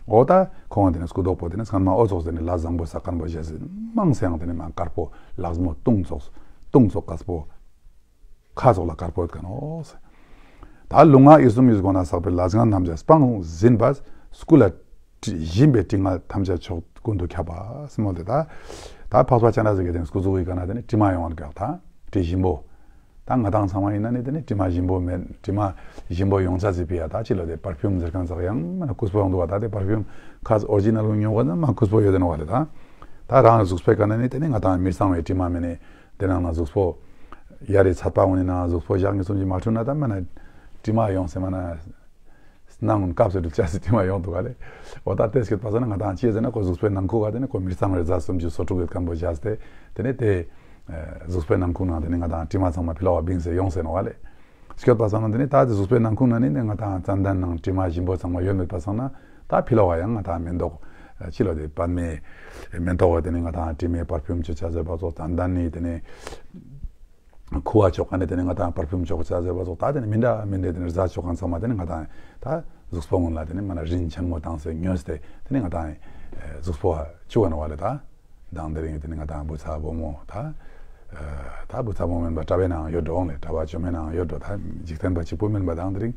འོ་ད་ཁོང་གི་དེ་ནས་སྐུ་མདོག་པོ་དེ་ནས་སྔན་མ་ཨོ་ཙོགས་དེ་ནས་ལ་བཟང་པོ་ས་མཁན་པོ་བཞེས་སེ་མང་སེ་ཡང་དེ་ནས་མ་དཀར་པོ་ལག་མོ་དུང་ཙོགས་དུང་ཙོགས་དཀར་པོ། ཁ་ཙོགས་ལ་དཀར་པོ་ཡོད་མཁན་ནོ། ད་ལུས་ངག་ཡིད་གསུམ་གྱི་སྒོ་ན་བསགས་པའི་ལས་ངན་རྣམས་ཀྱང་སྤངས་ཟིན་པ། སྐུ་ལ་བཞིན་པའི་དྲི་ང་ཐམས་ཅད་ཕྱོགས་ཀུན་ཏུ་ཁྱབ་པ་སྲིན་མོ་དེ་ད། ད་འཕགས་པ་སྤྱན་རས་གཟིགས་ཀྱི་དེ་ནས་སྐུ་གཟུགས་ཀྱི་ག་ན་དེ་ནས་དྲི་མ་ཡོང་བར་དགག་ད་དྲི་ཞིམ་པོ། ད་ང་དང་ཚང་མ་ཡིན་ན་ནི་དེ་ནས་དྲི་མ་ཞིམ་པོ་མེད། དྲི་མ་ཞིམ་པོ་ཡོང་ཆ་ཟིག་པི་ཡ་ད་ཅི་ལ་དེ་པར་ཕིའུམ་ཟེར་མཁན་ཟག་ཡང་མ་ན་ཀུས་པོ་ཡོང་འདུག་བ། ད་དེ་པར་ཕིའུམ་ཁ་ཨོ་རི་ཇི་ནལ་ཉོ་བ་ན་མ་ཀུས་པོ་ཡོད་དེ་ནོ་བ་ལེ། ད་ད་རང་གཟུགས་པོའི་ག་ན་ནི་དེ་ནས་ང་དང་མི་གཙང་བའི་དྲི་མ་མེད་ནི། དེ་ནང་ན་གཟུགས་པོ་ཡ་རེ་ཚད་པ་འོང་ནི་ན་གཟུགས་པོ་ཞག་གཉིས་གསུམ་གྱི་མ་འཁྲུ་ན་ད་མ་ན་དྲི་མ་ཡོང་སེ་མ་ན་སྣང་ངུན་སྐབས་སུ་འགྲུབ་ཆ་སི་དྲི་མ་ཡོང་འདུག་ག་ལེ། འོ་ད་དེ་སྐྱོད་པ་ས་ན་ང་དང་ཅི་ཟེར་ན་ཁོ་གཟུགས་པོའི་ནང་ཁུག་ག་དེ་ནས་ཁོ་མི་གཙང་བའི་རྫས་སུམ་ཅུ་སོ་དྲུག་གི་སྐམ་པོ་བཞག་སྟེ་དེ་ནས་དེ་གཟུགས་པོའི་ནང་ཁུག་ནང་དེ་ནས་ང་དང་དྲི་མ་ཚང་མ་ཕི་ལོག་བ་བིང་སེ་ཡོང་སེ་ནོ་ག་ལེ། སྐྱོད་པ་ས་ན་དེ་ནས་ད་དེ་གཟུགས་པོའི་ནང་ཁུག་ན་ནི་ང་དང་ཙན་དན་ནང་དྲི་མ་ཞིམ་པོ་ཚང་མ་ཡོད་མེད་པ་ས་ན། ད་ཕི་ལོག་ག་ཡང་ང་དང་མེ་ཏོག་ཕྱི་ལོགས་དེ་པདྨའི་མེ་ཏོག་དེ་ནི་ང་དང་དྲི་མའི་པར་ཕིའུམ་ཅོ་ཆ་ཟེར་བ་ཙོགས་དང་ད་ནི་དེ་ནི་ཁུ་བ་ཅོག་ག་ནི་དེ་ནི་ང་དང་པར་ཕིའུམ་ཅོ་ཆ་ཟེར་བ་ཙོགས་ད་དེ་ནི་མི་འདྲ་མི་འདྲ་དེ་ནི་རྫ་ཅོག་གང་ཚང་མ་དེ་ནི་ང་དང་ད་གཟུགས་པོ་སྔོན་ལ་དེ་ནི་མ་ན་རིན་ཆེན་མོ་དང་སེ་ཉོས་ཏེ་དེ་ནི་ང་དང་གཟུགས་པོ་བཅུ་བ་ནོ་བ་ལེ་ད། དང་དེ་རིང་དེ་ནི་ང་དང་བུ་ཚ་བུ་མོ་ད། ད་བུ་ཚ་བུ་མོ་མིན་པ་གྲྭ་པའི་ནང་ཡོད་འགྲོ་ལེ། གྲྭ་པ་ཇོ་མོའི་ནང་ཡོད་འགྲོ། ད་འཇིག་རྟེན་པ་གཅིག་པུ་མིན་པ་དང་དེ་རིང་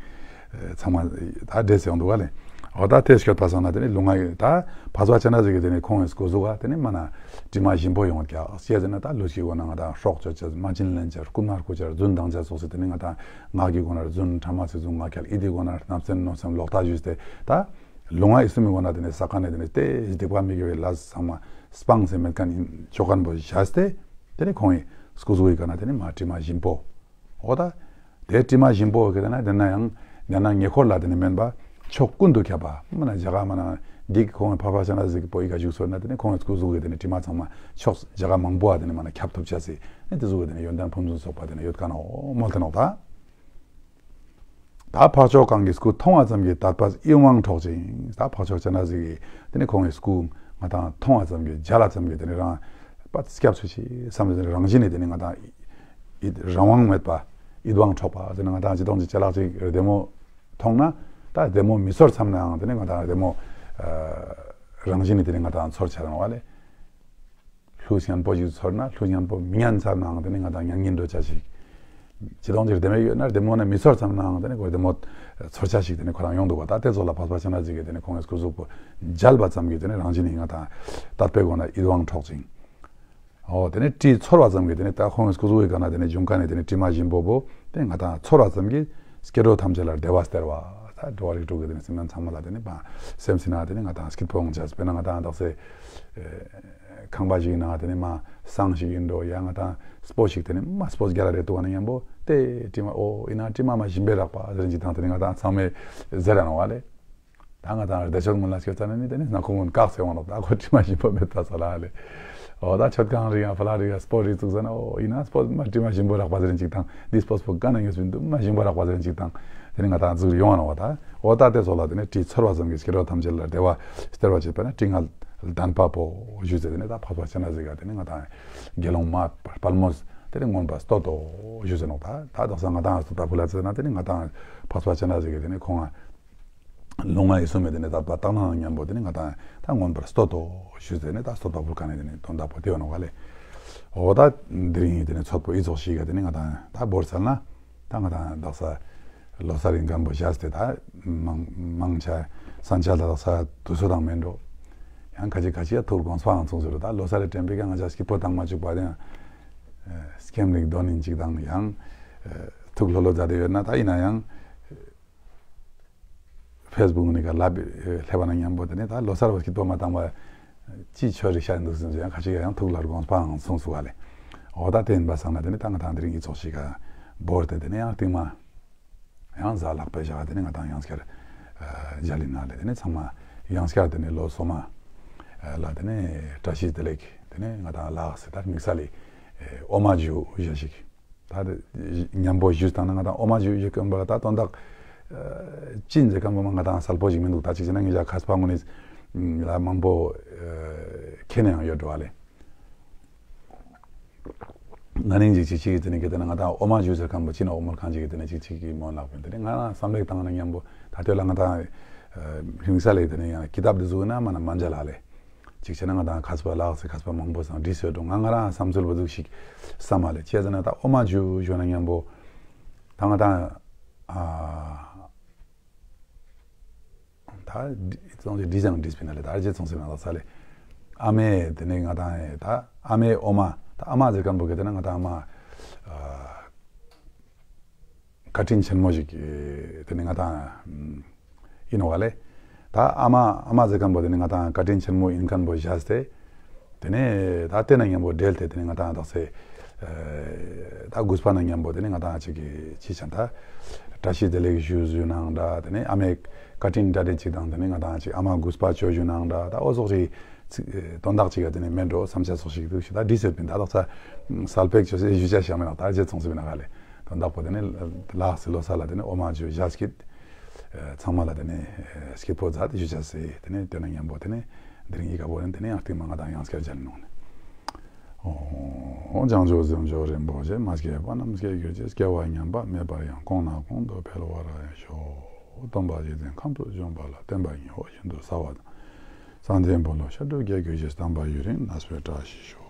ཚང་མ་ད་འདྲེས་ཡོང་འདུག་ག་ལེ། འོ་ད་དེ་སྐྱོད་པ་སང་ན་དེ་ནི་ལུས་ངག་ཡིད་ད་འཕགས་པ་སྤྱན་རས་གཟིགས་ཀྱི་དེ་ནི་ཁོང་གི་སྐུ་གཟུགས་ག་དེ་ནི་མ་ན་དྲི་མ་ཞིམ་པོ་ཡོང་བ་རྒྱག་ཅེས་ཟེར་ན་ད་ལུས་ཀྱི་སྒོ་ན་ང་དང་སྲོག་གཅོད་ཅེས་མ་བྱིན་ལེན་ཅེས་རྐུ་མ་རྐུ་ཅེས་རྫུན་འདང་ཅེས་སོགས་སུ་དེ་ནི་ང་དང་ངག་གི་སྒོ་ན་རྫུན་ཕྲ་མ་ཚིག་རྫུན་ངག་འཁྱལ་ཡིད་ཀྱི་སྒོ་ན་བརྣབ་སེམས་གནོད་སེམས་ལོག་ལྟ་ཞུས་ཏེ་ད། ལུས་ངག་ཡིད་གསུམ་གྱི་སྒོ་ན་དེ་ནས་ས་ག་ནས་དེ་ནས་དེ་སྡིག་པ་མི་དགེ་བའི་ལས་ཚང་མ་སྤངས་ཟེར་མེད་མཁན་ཡིན་ཆོག་མཁན་པོ་བཞག་སྟེ་དེ་ནས་ཁོང་གི་སྐུ་གཟུགས་ཀྱི་སྒོ་ན་དེ་ནས་མ་དྲི་མ་ཞིམ་པོ། འོ་ད་དེ་དྲི་མ་ཞིམ་པོ་གི་དེ་ན་དེ་ན་ཡང་དེ་ན་ཉེ་འཁོར་ལ་དེ་ནས་སྨན་པ་ཕྱོགས་ཀུན་ཏུ་ཁྱབ་པ་མ་ན་རྒྱ་གར་མ་ན་འདི་གི་ཁོང་གི་འཕགས་པ་སྤྱན་རས་གཟིགས་ཀྱི་པོ་ཨི་ག་བཞུགས་སོ་ན་དེ་ནས་ཁོང་གི་སྐུ་གཟུགས་ཀྱི་དེ་ནས་དྲི་མ་ཚང་མ་ཕྱོགས་རྒྱ་གར་མང་པོ་བ་དེ་ནས་མ་ན་ཁྱབ་ཐུབ་ཆ་སི་ནས་དེ་གཟུགས་ཀྱི་དེ་ནས་ཡོན་ཏན་ཕུན་སུམ་ཚོགས་པ་དེ་ནས་ཡོད་ཀ་ནོ་མོལ་ཏེ་ནོ་ད། ད་འཕགས་མཆོག་གང་གི་སྐུ་མཐོང་བ་ཙམ་གྱིས་དད་པས་ཡིད་དབང་འཕྲོག་ཅིང་། ད་འཕགས་མཆོག་སྤྱན་རས་གཟིགས་ཀྱི་དེ་ནི་ཁོང་གི་སྐུ་ང་དང་མཐོང་བ་ཙམ་གྱིས་མཇལ་བ་ཙམ་གྱིས་དེ་ནི་རང་པ་སྐྱབས་སུ་མཆི་བསམ་དེ་ནི་རང་བཞིན་ནི་དེ་ནི་ང་དང་ཡིད་རང་དབང་མེད་པ་ཡིད་དབང་འཕྲོག་པ་དེ་ནི་ང་དང་ཅི་དང་ཅི་ཅ་ལག་ཅིག་རྡེ་མོ་མཐོང་ན་ད་རྡེ་མོ་མི་ཚོར་བསམ་ནའང་དེ་ནི་ང་དང་རྡེ་མོ་རང་བཞིན་ནི་དེ་ནི་ང་དང་ཚོར་ཆ་རང་བ་ལས། གླུ་སྙན་པོ་ཞིག་ཚོར་ན་གླུ་སྙན་པོ་མི་ཉན་ཚར་ནའང་དེ་ནི་ང་དང་ཉན་གྱིན་འགྲོ་ཆ་ཞིག་ཅི་དང་ཅིར་བདེ་མོ་ཡོད་ན་བདེ་མོ་ན་མི་ཚོར་ཙམ་ནའང་དེ་ནི་ཁོ་བདེ་མོ་ཚོར་ཆ་ཞིག་དེ་ནི་ཁོ་རང་ཡོང་འདུག་པ། ད་དེ་ཚོ་ལ་འཕགས་པ་སྤྱན་རས་གཟིགས་ཀྱིས་དེ་ནི་ཁོང་གི་སྐུ་གཟུགས་པོ་མཇལ་བ་ཙམ་གྱིས་དེ་ནི་རང་བཞིན་ནི་ང་དང་དད་པའི་སྒོ་ནས་ཡིད་དབང་འཕྲོག་ཅིང་། འོ་དེ་ནི་དྲི་ཚོར་བ་ཙམ་གྱིས་དེ་ནི་ད་ཁོང་གི་སྐུ་གཟུགས་ཀྱི་སྒང་ན་དེ་ནི་འབྱུང་ཁ་ནས་དེ་ནི་དྲི་མ་ཞིམ་པོ་པོ་དེ་ང་དང་ཚོར་བ་ཙམ་གྱིས་སྐྱེ་འགྲོ་ཐམས་ཅད་ལ་བདེ་བ་སྟེར་བ། ད་འགྲོ་བ་རིགས་དྲུག་གི་དེ་ནི་སེམས་ཅན་ཚང་མ་ལ་དེ་ནི་མ་སེམས་ཅན་ན་དེ་ནི་ང་དང་སྐྱིད་པོ་ཡོང་ཆ་དཔེར་ན་ང་དང་དག་ས་ཁང་པ་ཞིག་ཡིན་ན་དེ་ནི་མ་བསང་ཞིག་ཡིན་འགྲོ་ཡ་ང་དང་སྤོ་ཞིག་དེ་ནི་མ་སྤོ་རྒྱ་ལ་རེད་འདུག་བ་ན་མཉམ་པོ་དེ་དྲི་མ་ཨོ་ཡིན་ན་དྲི་མ་མ་ཞིམ་པའི་རག་པ་ཟེར་ཅིག་དང་དེ་ནི་ང་དང་ཚང་མས་ཟེར་ར་ནོ་བ་ལེ། ད་ང་དང་བདེ་མཆོག་སྔོན་ལ་སྐྱོད་ཙ་ན་ནི་དེ་ནི་ནག་ཁུང་ཀུན་བཀག་ཟེར་འོང་ལོ། ད་ཁོ་དྲི་མ་ཞིམ་པོ་མེད་པ་ས་ལ་ལེ། འོ་ད་མཆོད་ཁང་རིག་ཡང་ཕ་ལ་རིག་ཡང་སྤོ་རིག་བཙུགས་ཟེར་ན་ཨོ་ཡིན་ན་སྤོ་མ་དྲི་མ་ཞིམ་པོ་རག་པ་ཟེར་ཅིག་དང་འདི་སྤོ་སྤོ་ག་ན་ངེས་སུ་འདུག་མ་ཞིམ་པོ་རག་པ་ཟེར་ཅིག་དང་དེ་ནི་ང་དང་བཙུགས་ཡོང་བ་ནོ་བ། ད་འོ་ད་དེ་ཚོ་ལ་དེ་ནི་དྲི་ཚོར་བ་ཙམ་གྱིས་སྐྱེ་འགྲོ་ཐམས་ཅད་ལ་བདེ་བ་སྟེར་བ་བྱེད་པ་ན་དྲི་ང་ལྡན་པ་པོ་ཞུ་ཟེར་དེ་ནི་ད་འཕགས་པ་སྤྱན་རས་གཟིགས་ཀ་དེ་ནི་ང་དང་དགེ་སློང་མ་དཔལ་མོ་དེ་ནི་མངོན་པར་བསྟོད་དོ་ཞུ་ཟེར་ནོ། ད་ད་དག་ས་ང་དང་སྟོད་པ་ཕུ་ལ་ཚེ་ན་དེ་ནི་ང་དང་འཕགས་པ་སྤྱན་རས་གཟིགས་ཀྱི་དེ་ནི་ཁོང་ང་ལུས་ངག་ཡིད་གསུམ་མེད་དེ་ནས་དད་པ་བཏང་ན་མཉམ་པོ་དེ་ནས་ང་དང་ད་མངོན་པར་བསྟོད་དོ་ཞུས་ཟེར་ནས་ད་བསྟོད་པ་ཕུལ་མཁན་ནས་དེ་ནས་དོན་དག་པོ་དེ་བ་ནོ་ག་ལེ། འོ་ད་དེ་རིང་དེ་ནས་ཚོད་པོ་ཨི་ཚོགས་ཤིག་ག་དེ་ནས་ང་དང་ད་བོར་ཚར་ན་ད་ང་དང་དག་ས་ལོ་གསར་རིང་མགོན་པོ་བཞག་སྟེ་ད་མང་མང་ཆ་སང་ཆ་ད་དག་ས་དུས་ཚོད་དང་མེད་འགྲོ། ཡང་ཁ་ཅིག་ཁ་ཅིག་ཡ་ཐུགས་དགོངས་པའང་ཚོང་ཟེར་རོ། ད་ལོ་གསར་རེ་དྲན་པའི་ཀ་ང་ཅག་སྐྱིད་པོ་བཏང་མ་བཅུག་པ་དེ་ཡང་སྐྱེམས་རིགས་དོ་ནིན་ཅིག་དང་ཡང་ཐུགས་ལྷོད་ལྷོད་མཛད་དེ་ཡོད་ན་ད་ཡིན་ན་ཡང་། ཕེ་སི་བུག་ནི་ག་ལབ་སླེབས་པ་ན་མཉམ་པོ་དེ་ནས་ད་ལོ་གསར་བ་སྐྱིད་པོ་མ་བཏང་བ་ཅིའི་ཆོས་རིག་ཤ་འདུག་ཟིན་ཡང་ཁ་ཅིག་ཡང་ཐུགས་ལ་དགོངས་པའང་གསུངས་སུ་བ་ལེ། འོ་ད་དེ་ཡིན་པ་སང་ན་དེ་ནས་ད་ང་དང་དེ་རིང་ཨི་ཚོགས་ཤིག་ག་བོར་ཏེ་དེ་ནས་ཡང་རྟིང་མ་ ཡང་གཟའ་ལྷག་པའི་ཞག་དེ་ནས་ང་དང་ཡང་སྐྱར་མཇལ་ཡིན་ན་ལས། དེ་ནས་ཚང་མ་ཡང་སྐྱར་དེ་ནས་ལོ་སོ་མ་ལ་དེ་ནས་བཀྲ་ཤིས་བདེ་ལེགས། དེ་ནས་ང་དང་ལགས་སེ་ད་དམིགས་བསལ་ལས་འོ་མ་ཞུ་ཞུ་ཞིག་ད་དེ་མཉམ་པོ་ཞུས་བཏང་ན། ང་དང་འོ་མ་ཞུ་ཞུ་མཁན་པོ་ད་དོན་དག་ཅི་ཟེར་མཁན་པོ་མ་ང་དང་གསལ་པོ་ཞིག་མི་འདུག་ད་ཅིག་བྱས་ན་ངེད་ཅག་མཁས་པ་ངོ་ནས་ལ་མང་པོ་མཁྱེན་ནས་ཡང་ཡོད་འགྲོ་བ་ལས། ན་ནིང་ཅིག་ཅིག་ཅིག་གི་དེ་ནས་གི་དེ་ནས་ང་དང་འོ་མ་ཞུ་ཟེར་མཁན་པོ་ཅི་ན་འོ་མ་གང་ཅིག་གི་དེ་ནས་ཅིག་ཅིག་གི་མོ་ལག་པའི་དེ་ནས་ང་རང་བསམ་གླེང་བཏང་ན་མཉམ་པོ་ད་ལྟོས་ལ་ང་དང་དམིགས་བསལ་ལས་དེ་ནས་ཡང་ཀི་ཏབ་དེ་ཟུག་ན་མ་ན་མ་མཇལ་ལ་ལས། ཅིག་བྱས་ན་ང་དང་མཁས་པ་ལགས་སེ་མཁས་པ་མང་པོ་སང་འདྲིས་སོད་འགྲོ། ང་ང་རང་བསམ་ཚུལ་བ་ཟུག་ཞིག་བསམ་མ་ལས། བྱས་ཙང་ན་ད་འོ་མ་ཞུ་ཞུ་ན་མཉམ་པོ་ད་ང་དང་ཨ་ད་ཙང་ཅིག་འདྲིས་ཙང་འདྲིས་པའི་ན་ལས། ད་རྗེ་ཙོང་སེ་མ་ལགས་ས་ལས་ཨ་མའི་དེ་ནས་ང་དང་ད་ཨ་མའི་འོ་མ། ད་ཨ་མ་ཟེར་མཁན་པོ་གི་དེ་ན་ང་དང་ཨ་མ་ཨ་བཀའ་དྲིན་ཆེན་མོ་ཞིག་དེ་ནས་ང་དང་ཡིན་ནོ་བ་ལས། ད་ཨ་མ་ཨ་མ་ཟེར་མཁན་པོ་དེ་ནས་ང་དང་བཀའ་དྲིན་ཆེན་མོ་ཡིན་མཁན་པོ་བཞག་སྟེ། དེ་ནས་ད་དེ་ན་མཉམ་པོ་འབྲེལ་ཏེ་དེ་ནས་ང་དང་དག་སེ་ད་གུས་པ་ན་མཉམ་པོ་དེ་ནས་ང་དང་ཅིག་གི་ཅི་ཆ་ད་བཀྲ་ཤིས་བདེ་ལེགས་ཞུ་ཞུ་ནའང་འདྲ། དེ་ནས་ཨ་མའི་བཀའ་དྲིན་བཀྲ་དྲིན་ཅིག་དང་དེ་ནས་ང་དང་ཅིག་ཨ་མ་གུས་པ་ཅོ་ཞུ་ནའང་འདྲ། ད་འོ་ཟོག་རེ་དོན་དག་ཅིག་ག་དེ་ནས་མེད་འགྲོ་བསམ་འཆར་སོགས་ཤིག་འདུག་ཤི། ད་འདྲིས་སོད་པིན་ད་དག་ས་སལ་པེག་ཅོ་སེ་ཞུ་ཆ་ཤ་མེད་ནག་ད་རྗེ་ཙོང་སེ་པིན་ནག་ལས། དོན་དག་པོ་དེ་ནས་ལགས་སེ་ལོ་ས་ལ་དེ་ནས་འོ་མ་ཅོ་ཞག་སྐྱིད། ཚང་མ་ལ་དེ་ནས་སྐྱིད་པོ་མཛད་དེ་ཞུ་ཆ་སེ་དེ་ནས་དོན་ན་མཉམ་པོ་དེ་ནས་འདི་རིང་ཡི་ག་བོ་ནས་དེ་ནས་ཡང་སྟིང་མ་ང་དང་ཡང་སྐྱར་མཇལ་ནོ་ནས། ཨོ་བྱང་ཆུབ་སེམས་མཆོག་རིན་པོ་ཆེ། མ་སྐྱེས་པ་རྣམས་སྐྱེ་གྱུར་ཅིག་སྐྱེ་བ་ཉམས་པ་མེད་པར་ཡང་། གོང་ན་གོང་དུ་འཕེལ་བར་ཤོག་སྟོན་པ་རྗེ་བཙུན་ཁམས་སུ་བྱོན་པ་ལ་བསྟན་པ་ཡིན་འོ་ཤིན་ཏུ་གསལ་བ་དང་། སངས་རྒྱས་འཁོར་ལོ་བཤད་སྒྲུབ་རྒྱས་གྱུར་ཅིག་དམ་པ་ཡུན་རིང་གནས་པའི་བཀྲ་ཤིས་ཤོག